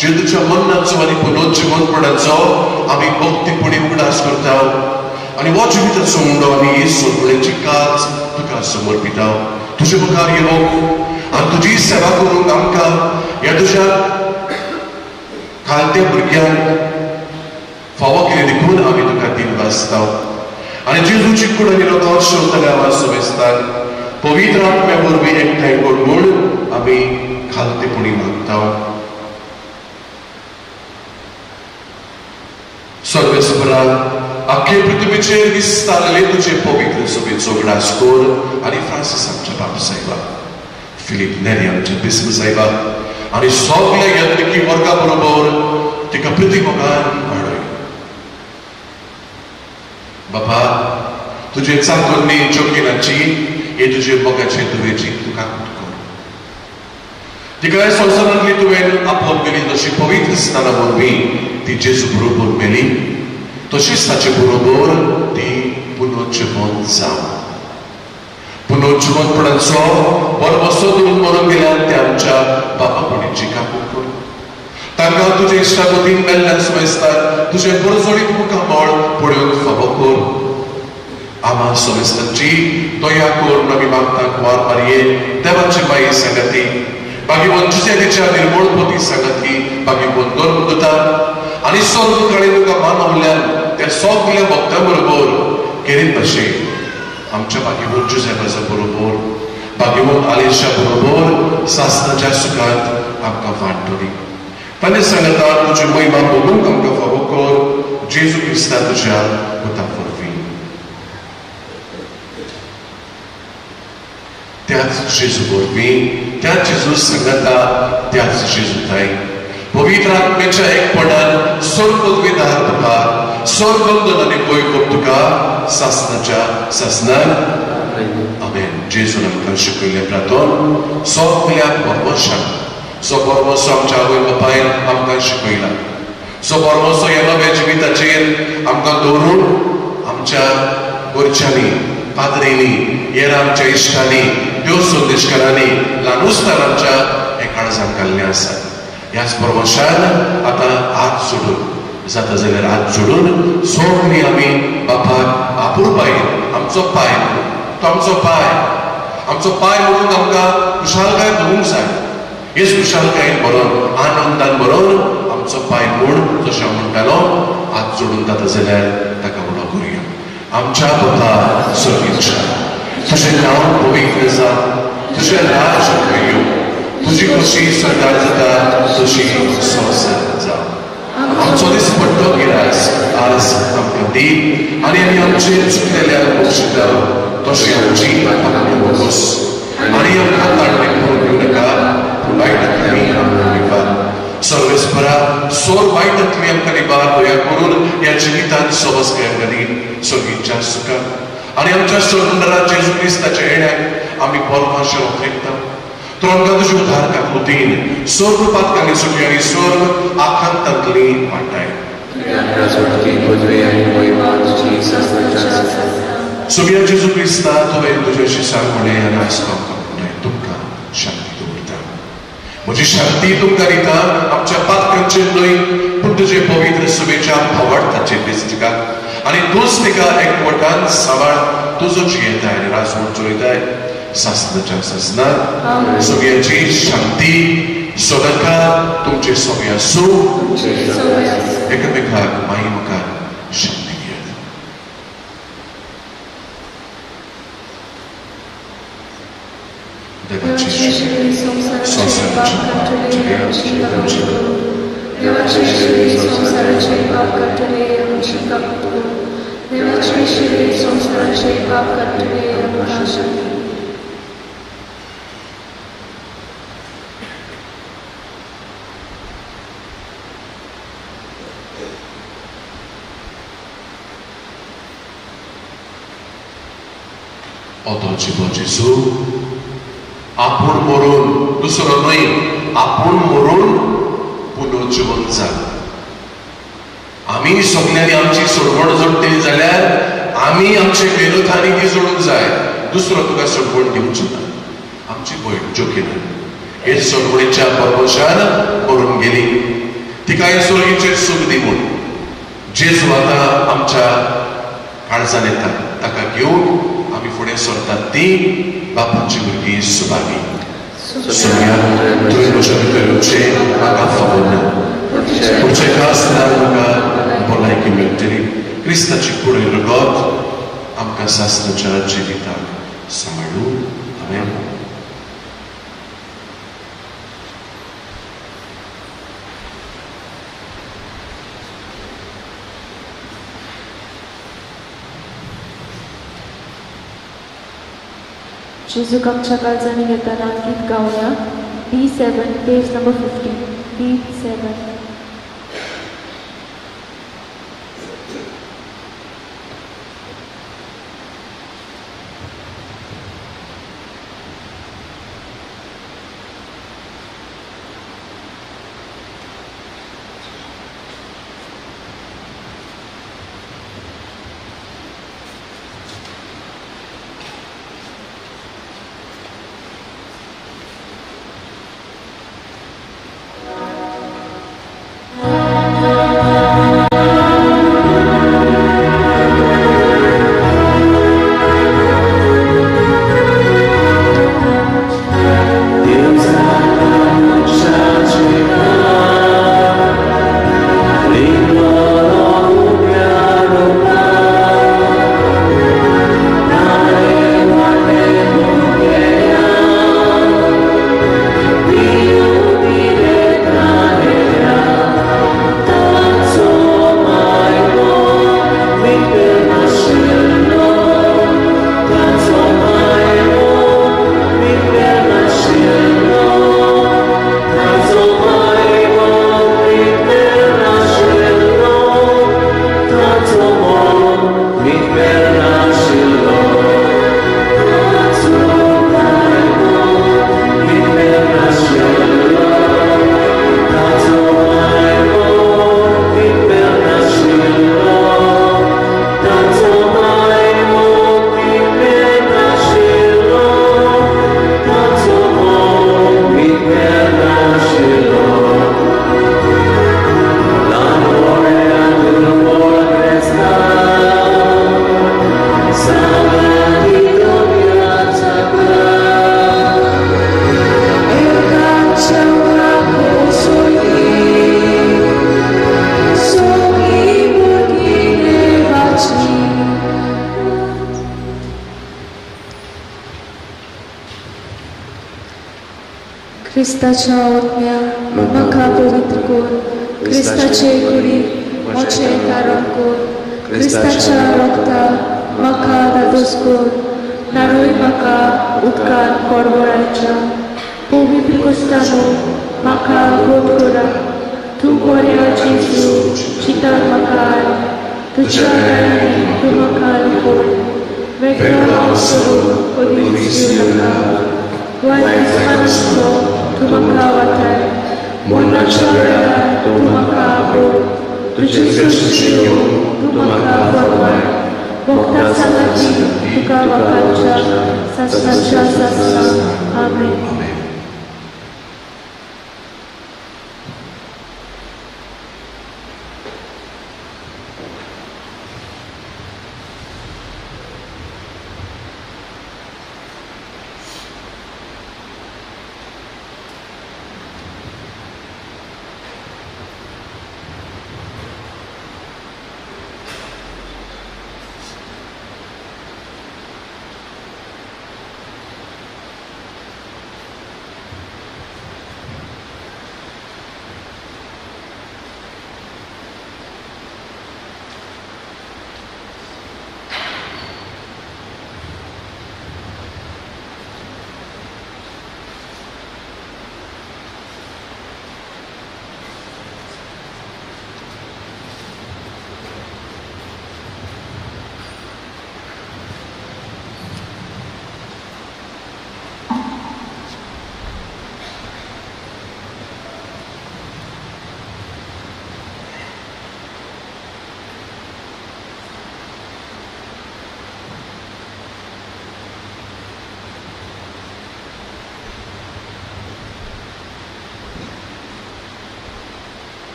जेजूच्या मरणाचो आनी पुनर्जिवनपणाचो आमी भक्तीपणी उगडास करता आनी हो जिविताचो उंडो आनी ही सोडवणेची काज तुका समर्पिता. तुजे मुखार येवंक आनी तुजी सेवा करूंक आमकां ह्या तुज्या खालत्या भुरग्यांक फावो केली देखून आमी तुका दिल वाचता आनी जेजूची कूड आनी रगत शोधतल्या आवाज समेस्ताक पवित्र आत्म्या वरवीं एकठांय कर म्हूण आमी खालतेपणी मागता. सर्वेस्परा आख्खे पृथ्वीचेर विस्तारले तुजे पवित्र सभेचो उगडास कर आनी फ्रांसीस आमच्या बाप साहेबा, फिलीप नेरी आमच्या बिस्म साहेबा आनी सगल्या यात्रिकी वर्गा बरोबर तिका प्रतिमोगान वाडय. बाबा तुजे चाकोरणी जोकिनाची हे तुजे मोगाचे तुवेची तुका कर. तिका संवसारांतली तुवें आपोवन गेली तशी पवित्र स्नाना वरवीं ती जेजू बरोबर मेली तशीच ताचे बरोबर ती पुनर्जिवन जावं. पुनर्जिवनपणाचो बरबसो धरून मरून गेल्यार ते आमच्या बाबा पणीची काकूट कर. तांकां तुजे इश्टागतीन मेल्ल्यान समजतात तुजें बरजोडीत मुखामळ पळोवंक फावो कर. आमा समेस्तांची दया करून आमी मागता कुवार मारये देवाची माई सांगाती बागीवन जुजेच्या निर्मळपती सांगाती बागीवन धर्मदूता आनी स्वर्ग काळी तुका मानवल्यान त्या सगल्या भक्तां बरोबर केरीत भाशेन आमच्या बागीवन जुजेबाजा बरोबर बागीवन आलेशा बरोबर सासनाच्या सुखांत आमकां वांटतली. ताणें सांगता तुजी महिमा भोगूंक आमकां फावो कर जेजू क्रिस्ता तुज्या पुता वरवीं. त्याच जेजू वरवीं, त्याच जेजू सांगता, त्याच जेजू ताई पवित्र आत्म्याच्या एकपणान स्वर्ग पदवीदार तुका स्वर्गवंदन आनी वैभव तुका सासनाच्या सासनान. आमेन. जेजून आमकां शिकयल्लें प्रार्थन सगल्या भरवशान सो भरवसो आमच्या आवय बापायन आमकां शिकयला. सो भरवसो ह्या नव्या जिविताचेर आमकां दवरून आमच्या घरच्यांनी, पाद्रींनी, हेर आमच्या इश्टांनी, देव संदेशकारांनी ल्हानुस्तान आमच्या हे काळजान घाल्लें आसा. ह्याच भरवशान आतां हात सोडून जाता जाल्यार हात जोडून सगळीं आमी बापाक आपुरबायेन आमचो पांय, तो आमचो पांय, आमचो पांय म्हणून आमकां खुशालकाय भोगूंक जाय. हेच खुशालकायेन भरोन आनंदान भरोन आमचो पांय म्हूण जशें हांव म्हणटालो हात जोडून जाता जाल्यार ताका उलो करुया. आमच्या बापा सर्गेच्या तुजें नांव पवित्र जावं, तुजें राज येवं, तुजी खोशी सरकार जाता तशी संवसार जावं. आमचो दिसपट्टो गिरास आज आमकां दी आनी आमी आमचेर चुकलेल्या बक्षिता तशी आमची बोगस आनी आमकां ताणें करून दिवं नाका पूण वायटांतली आमकां निवार. सर्वेस्परा सोर वायटांतली आमकां निवार दया करून ह्या जिवितांत सवसकाय आमकां दी सगळींच्या सुखाक आनी आमच्या सोडणारा जेजू क्रिस्ताच्या येण्याक आमी परमाशे ओंकता. तर आमकां तुज्या उद्धार काकृतीन सर्व पातकांनी सुटी आनी सर्व आकांतांतली वाटाय. सोबिया जेजू क्रिस्ता तुवें तुज्या शिसांक म्हणलें आनी आयज आमकां म्हणलें तुमकां शांती दवरता, म्हजी शांती तुमकां दिता, आमच्या पातकांचेर न्हय पूण तुजे पवित्र सभेच्या भावार्थाचेर दिसता आनी तूंच तिका एकवटान सांबाळ. तुजो जियेताय आनी राजवट चलयताय सासनाच्या सासनात. सगळ्यांची शांती सदांकाळ तुमचे सगळे आसूं. एकामेकाक माई मुखार शांती दियात. देवाची संवसाराचे अतो जेजू आपूण मरून दुसरो न्हय आपूण मरून पुनर्जिवन जालो. आमी सगल्यांनी आमची सोडवण जोडटली जाल्यार आमी आमचे विरोधांनी ती जोडूंक जाय, दुसरो तुका सोडवण दिवचो ना. आमची भयण जोकिना हे सोडवणीच्या परवशान मरून गेली, तिका हे सोडगीचेर सूख दी म्हूण. जेजू आतां आमच्या काळजान येता, ताका घेवन आमी फुडें सरतात ती बापाची भुरगीं सुभागी. सगळ्या तुवें म्हज्या भितर येवचें म्हाका फावो ना, पुढच्या खास म्हाका भलायकी मेळटली. क्रिस्ताची कुड रगत आमकां सासनाच्या जिविताक सांबाळूं. आमेन. जेजूक आमच्या काळजांनी घेतना गीत गावया. D7 page number 15. D7. क्रिस्ताच्या आत्म्या म्हाका पवित्र कर, क्रिस्ताचे कुडीक म्हजें कारण कर, क्रिस्ताच्या रक्ता म्हाका दादोस कर, नारोय म्हाका उदकान परवळायच्या पवित्र क्रिस्तानो म्हाका गोड करा. तूं बऱ्या जेजू चिंतान म्हाका आय, तुज्या गाळांनी तूं म्हाका लिपोय, वेगळो हांव सोडून अदींच येवं नाका. वायट दिसपानासलो तूं म्हाका वाटाय, मरणाच्या वेळार तूं म्हाका आपोय, तुजे सृश्टी घेवन तूं म्हाका फरमाय. भक्ता सांगाती तुका वाकाच्या सासणाच्या सासणा. आमेन.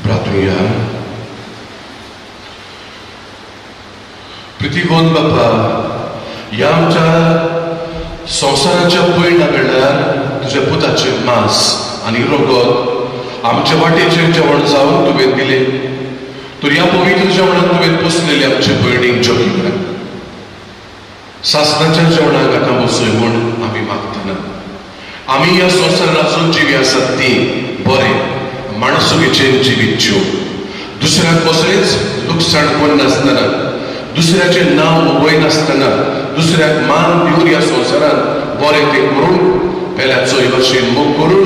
प्रार्थुया. प्रितीवंत बापा, ह्या आमच्या संवसाराच्या पयणा वेळार तुज्या पुताचें मांस आनी रगत आमच्या वाटेचें जेवण जावन तुवें दिलें, तर ह्या पवित्र जेवणान तुवें पोसलेले आमचे भयणीक जोगी. सासणाच्या जेवणाक आतां बसय म्हूण आमी मागतना आमी ह्या संवसारान आसून जिवी आसात ती बरें माणसुकेचेर जिवीत जीव दुसऱ्याक कसलेंच लुकसाण करनासतना दुसऱ्याचें नांव उबयनासतना दुसऱ्याक मान दिवन ह्या संवसारान बरें तें करून पेल्याचो भाशेन मोग करून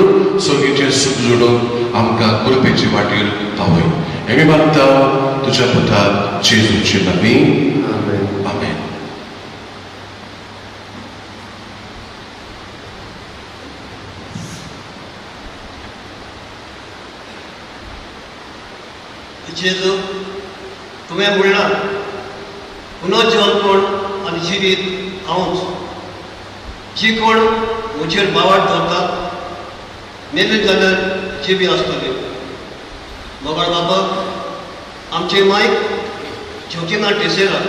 सर्गीचें सूख जोडून आमकां कृपेचे वाटेर पावय हें मी मागता तुज्या पुता जेजूचे नांवी आमेन. जेजू तुवें म्हणलां पुनर्जिवनपण आनी जिवीत हांवच जी कोण म्हजेर बावाट दवरतात मेले जाल्यार जिवी आसतली. मोगाळ बाबा आमचे मायक ज्योतिना टेसेरा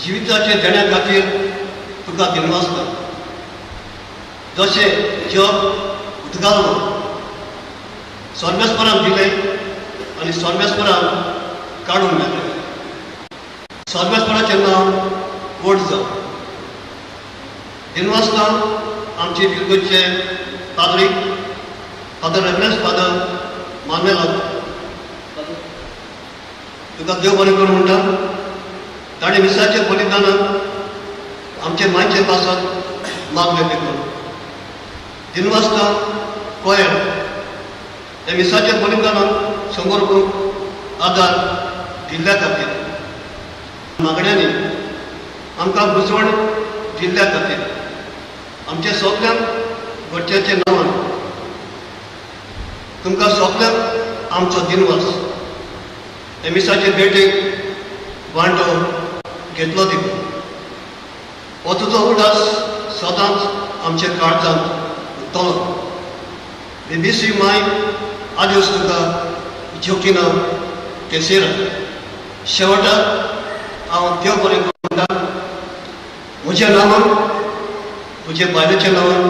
जिविताचे देण्या खातीर तुका दिनवासता. जशें जग उदगारलो सर्वेस्परान दिलें आनी सर्वेस्परान काडून मेळ्ळें. सर्वेस्पराचें नांव व्हड जावं. दिनवासता आमचे बिलगुचे पाद्री फादर रेफरन्स फादर मानुएलाक तुका देव बरें करूं म्हणटा. ताणें मिसाचें बलिदानान आमचे मायचे पासत मागलें देखून दिनवासता कोयर हे मिसाचें बलिदानान समोर आदार दिल्ल्या खातीर मागण्यांनी आमकां बुजवण दिल्ल्या खातीर आमच्या सगळ्यांक घरच्याचें नांवान तुमकां सगळ्यांक आमचो दिनवास. हे मिसाचे भेटेक वांटो घेतलो देखून हो तुजो उडास सदांच आमच्या काळजांत उरतलो. बेबीसी माय आदिवस तुका ज्योकिना टेसेरा. शेवटाक हांव देव बरें म्हणटा म्हज्या नांवान म्हज्या बायलेच्या नांवान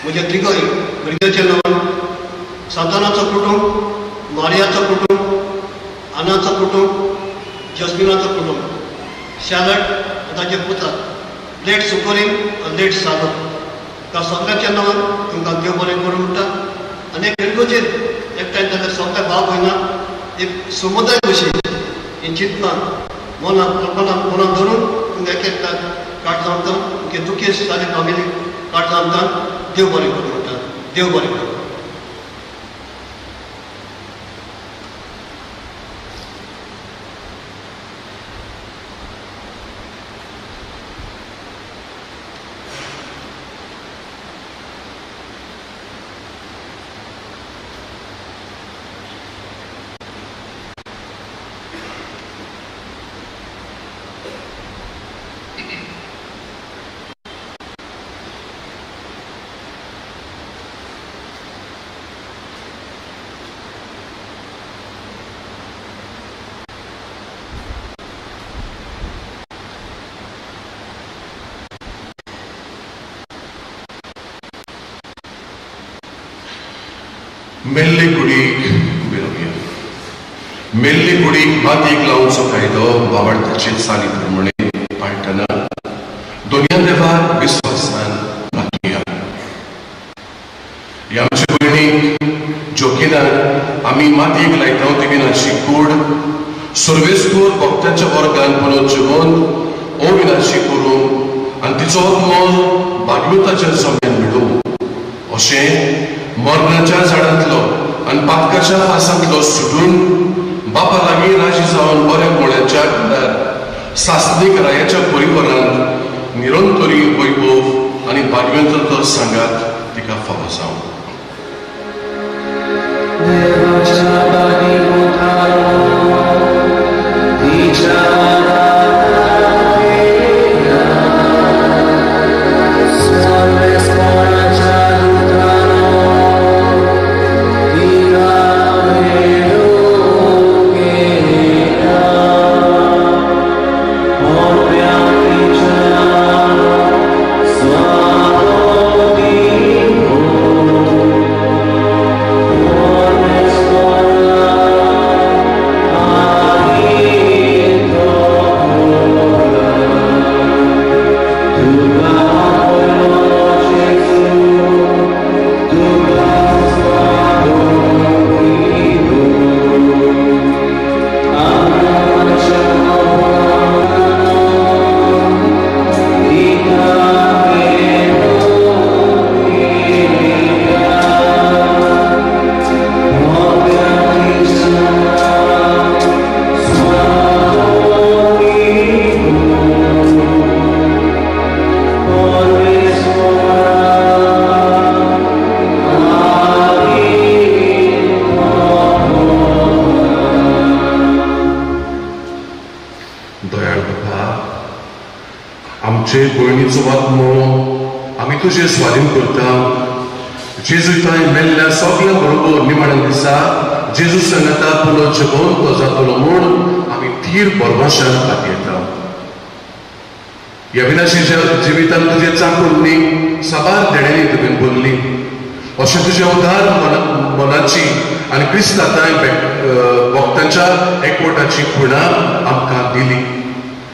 म्हज्या तिगय भुरग्याच्या नांवान सातानाचो कुटुंब मारियाचो कुटुंब आनाचो कुटुंब जस्मिनाचो कुटुंब शालट आनी ताचे पुता लेट सुकोरीन आनी लेट सालो त्या सगळ्याच्या नांवान तुमकां देव बरें करूं म्हणटा. आनी एक फिरगोचेर एकठांय जाल्यार सगळ्या भाव भयणां एक समुदाय कशी ही चिंतना मनाक कल्पना मनाक धरून तुमकां एक एकट्याक काट जाणता तुमगे दुखेस्त जाले फामिलीक काट जाणता. देव बरें करूं म्हणटा. देव बरें करूं. मेल्ले कुडीक उबे मेल्ले कुडीक मातयेक लावचो कायदो बावडताचे चाली प्रमाणे पाळटना दोनया देवाक विस्वासान प्रार्थुया. ह्या आमचे भयणीक जोकिनाक आमी मातयेक लायता ती विनाशी कूड सर्वेस्पूर भक्तांच्या वर्गान पुनर्जिवन अविनाशी करूंक आनी तिचो आत्मो भागवताच्या जम्यान मेळूं अशें मरणाच्या झाडांतलो आनी पातकाच्या फासांतलो सुटून बापा लागीं राजी जावन बऱ्या मोळ्याच्या घरार सासणीक रायाच्या परिवारांत निरंतरी वैभव आनी भागवंताचो सांगात तिका फावो जावं. Oh, आमचे भयणीचो आत्मो आमी तुजे स्वाधीन करता. जेजू थंय मेल्ल्या सगळ्या बरोबर निमाण्या दिसा जेजू सांगता पुनर्जिवन तो जातलो म्हूण आमी थीर भरवशान पातयेता. ह्या विनाशीच्या जिवितान तुजे चाकून साबार देण्यांनी तुवें भरली. अशें तुजें उदार मनाची आनी क्रिस्ता थंय भक्तांच्या एकवटाची खुणा आमकां दिली.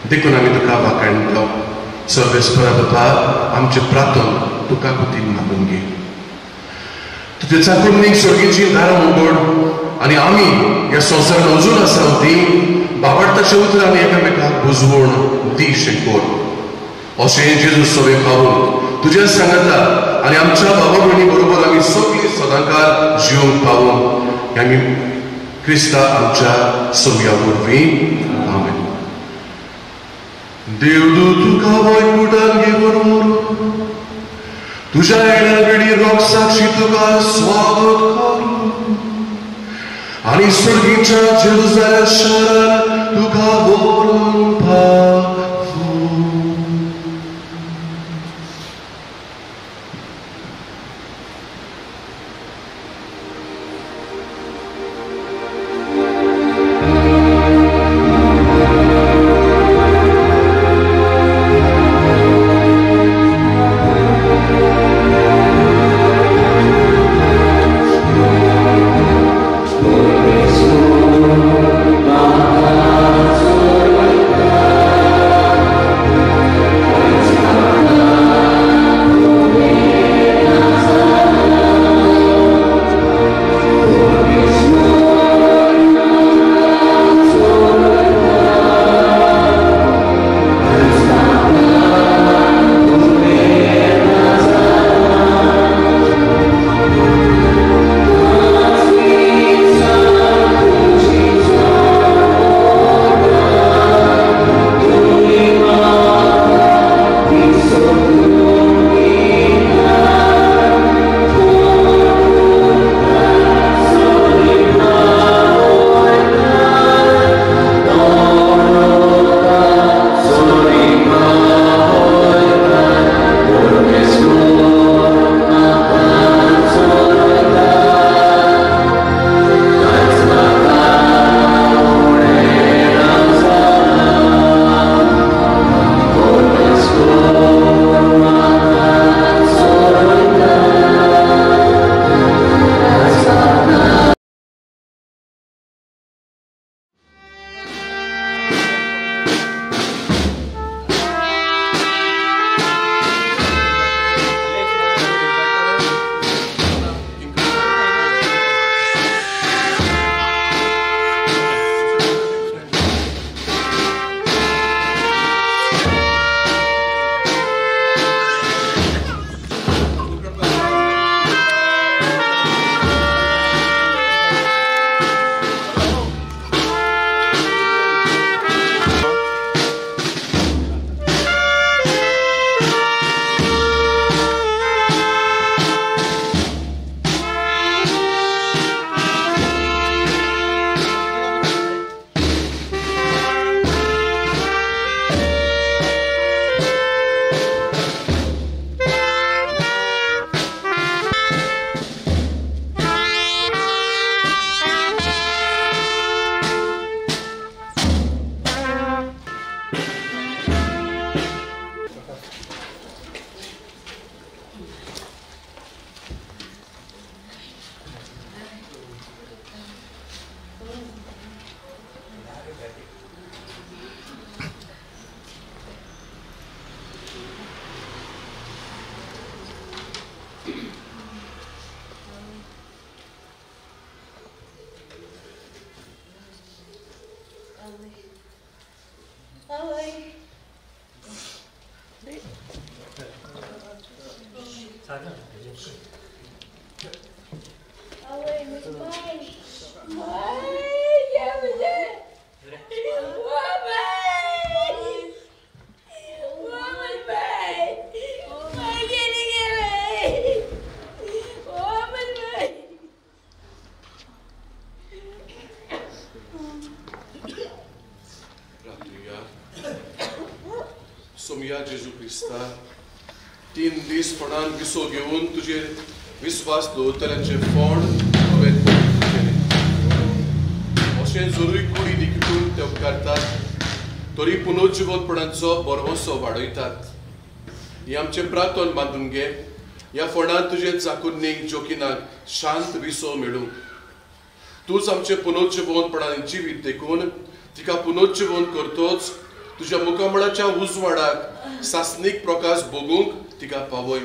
देखून आमी तुका वाखाणटा. सर्वेस्परा बाबा, आमचें प्रार्थन तुका कुतीन मागून घे. तुजे चाकुर्नीक सर्गीची दारां उगड आनी आमी ह्या संवसारान अजून आसा ती बाबडताचे उतरां आमी एकामेकाक बुजवण दी शेकोर. अशें जेजू सगळें पावून तुज्या सांगता आनी आमच्या बाबा भयणी बरोबर आमी सगळीं सदांकाळ जिवंक पावून आमी क्रिस्ता आमच्या सव्या वरवीं. आमेन. देवदूत तुका वैकुटान घेवन व्हरूं, तुज्या येण्या वेळी रोग साक्षी तुका स्वागत करूं आनी सर्गीच्या जेरुजालेम शारान तुका व्हरून पावूं. सोमया जेजू क्रिस्ता, 3 दीस फोंडान विसो घेवन तुजेर विस्वास दवरतल्यांचे फोंड तुवें पवित्र केलें. अशें जरूय कुडी निखटून ते उपकारतात तरी पुनर्जिवंतपणाचो भरवंसो वाडयतात. हें आमचें प्रार्थन बांदून घे. ह्या फोंडान तुजे चाकुन्नीक जोकिनाक शांत विसो मेळूं. तूंच आमचें पुनर्जिवंतपणान जिवीत देखून तिका पुनर्जिवंत करतोच तुज्या मुखामळाच्या उजवाडाक सासणीक प्रकाश भोगूंक तिका पावय.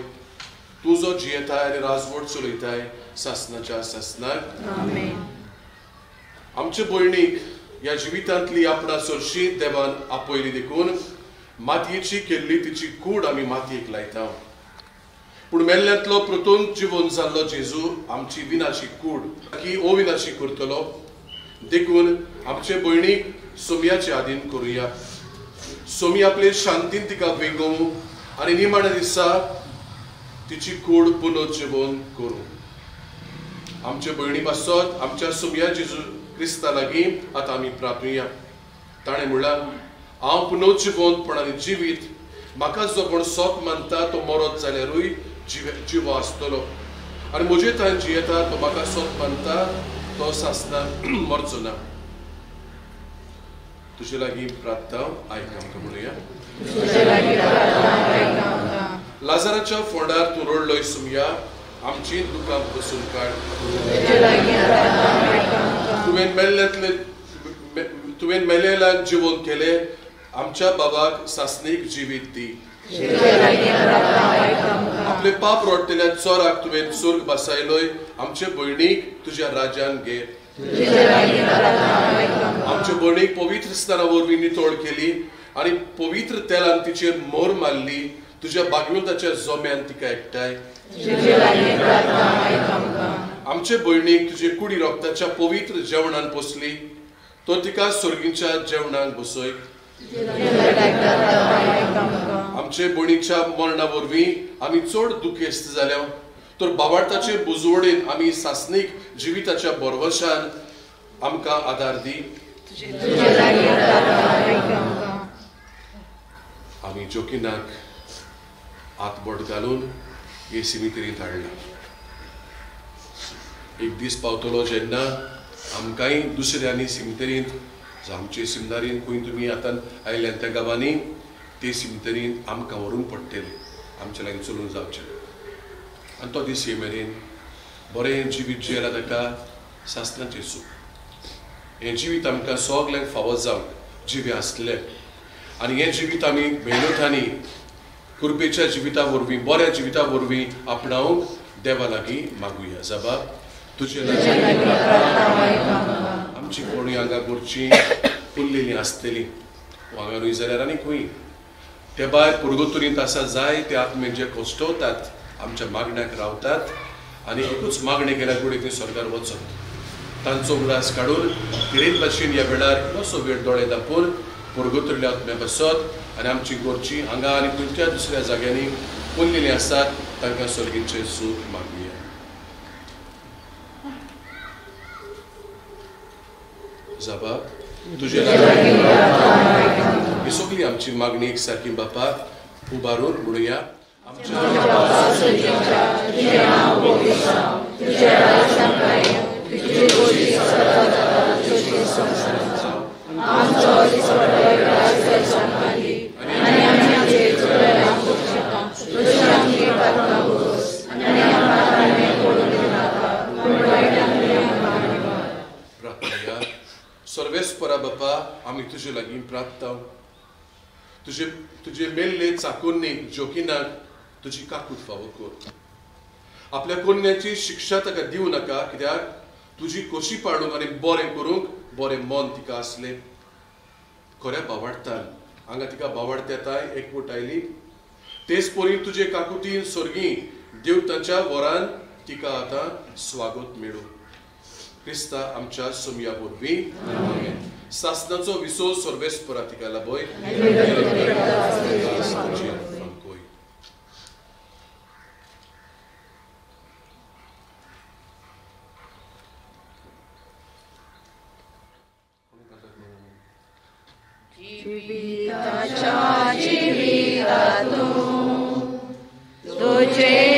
तूं जो जियेताय आनी राजवट चलयताय सासणाच्या सासणाक. आमचे भयणीक ह्या जिवितांतली आपणा सरशी देवान आपयली देखून मातयेची केल्ली तिची कूड आमी मातयेक लायता. पूण मेल्ल्यांतलो परतून जिवन जाल्लो जेजू आमची विनाशी कूड की अविनाशी करतलो. देखून आमचे भयणीक सोमयाचे आदीन करुया. सोमी आपले शांतीन तिका वेंगोवं आनी निमाण्या दिसा तिची कूड पुनर्जिवन करूं. आमचे भयणी पासत आमच्या सोमया जेजू क्रिस्ता लागीं आतां आमी प्रार्थुया. ताणें म्हणलां, हांव पुनर्जिवंतपणान जिवीत, म्हाका जो कोण सोत मानता तो मरत जाल्यारूय जिवो आसतलो, आनी म्हजे थंय जियेता तो म्हाका सोत मानता तो सासना मरचो ना. तुजे लागीं प्रार्थना आयक आमकां म्हणुया. लाजाराच्या फोंडार तूं रडलोय सुमया, आमची दुकां बसून काड. तुवें मेल्लेल्याक जिवन केलें, आमच्या बाबाक सासणीक जिवीत दी. आपले पाप रोडटेल्या चोराक तुवें स्वर्ग बसायलोय, आमचे भयणीक तुज्या राज्यान घे. आमचे भयणीक पवित्र स्नाना वरवीं नितळ केली आनी पवित्र तेलान तिचेर मोर मारली. तुज्या भाग्यवंताच्या जोम्यान तिका एकठांय. आमचे भयणीक तुजे कुडी रोगताच्या पवित्र जेवणान पोसली, तो तिका स्वर्गीच्या जेवणाक बसय. आमचे भयणीच्या मरणा वरवीं आमी चड दुखेस्त जाल्या, तर बाबार्थाचे बुजवडीन आमी सासणीक जिविताच्या भरवशान आमकां आदार दी. आमी जोकिनाक हातबोट घालून हे सिमितरींत हाडला. एक दीस पावतलो जेन्ना आमकांय दुसऱ्यांनी सिमितरींत, आमचे सिमदारीन खंय तुमी आतां आयल्यान त्या गांवांनी, ते सिमितरींत आमकां व्हरूंक पडटलें, आमचे लागीं चलूंक जावचें. आनी तो दीस ये मेरेन बरें जिवीत जियेला ताका सासणाचें सूख. हें जिवीत आमकां सगल्यांक फावो जावंक जिवें आसलें आनी हें जिवीत आमी मेहनतांनी कृपेच्या जिविता वरवीं, बऱ्या जिविता वरवीं आपणावंक देवा लागीं मागुया. जाबा तुजे लागीं आमची कोणूय हांगा करची उरलेली आसतली, हांगा न्हय जाल्यार आनी खंय ते भायर पुर्गोतुरींत आसा जाय ते आत्मे जे कश्टवतात, आमच्या मागण्याक रावतात आनी एकूच मागणें केल्यार फुडें थंय स्वर्गार वचत. तांचो उगडास काडून तिरेन भाशेन ह्या वेळार इल्लोसो वेळ दोळे धांपून पुर्गोतुरल्या आत्म्या बसत आनी आमची गोरची हांगा आनी खंयच्या दुसऱ्या जाग्यांनी उरलेलीं आसात तांकां स्वर्गीचें सूख मागुया. जाबा तुजे लागीं ही सगळी आमची मागणी एक सारकी बापाक उबारून म्हणुया. आमच्या सर्वेस्परा बापा, आमी तुजे लागीं प्रार्थना. तुजे तुजे मेल्ले चाकोन्नीक जोकिनाक तुजी काकूत फावो कर. आपल्या कोन्याची शिक्षा ताका दिवं नाका, कित्याक तुजी कोशी पाडूंक आनी बरें करूंक बरें मन तिका आसलें. खऱ्या बावाडतान हांगा तिका बावाडत येताय एकवट आयली. तेच परी तुजे काकुतीन स्वर्गी देवताच्या वरान तिका आतां स्वागत मेळूं. क्रिस्ता आमच्या सोमया वरवीं. सासणाचो विसो सर्वेस्परा तिका लाभय. जिविताच्या जिवित तूं, तुजे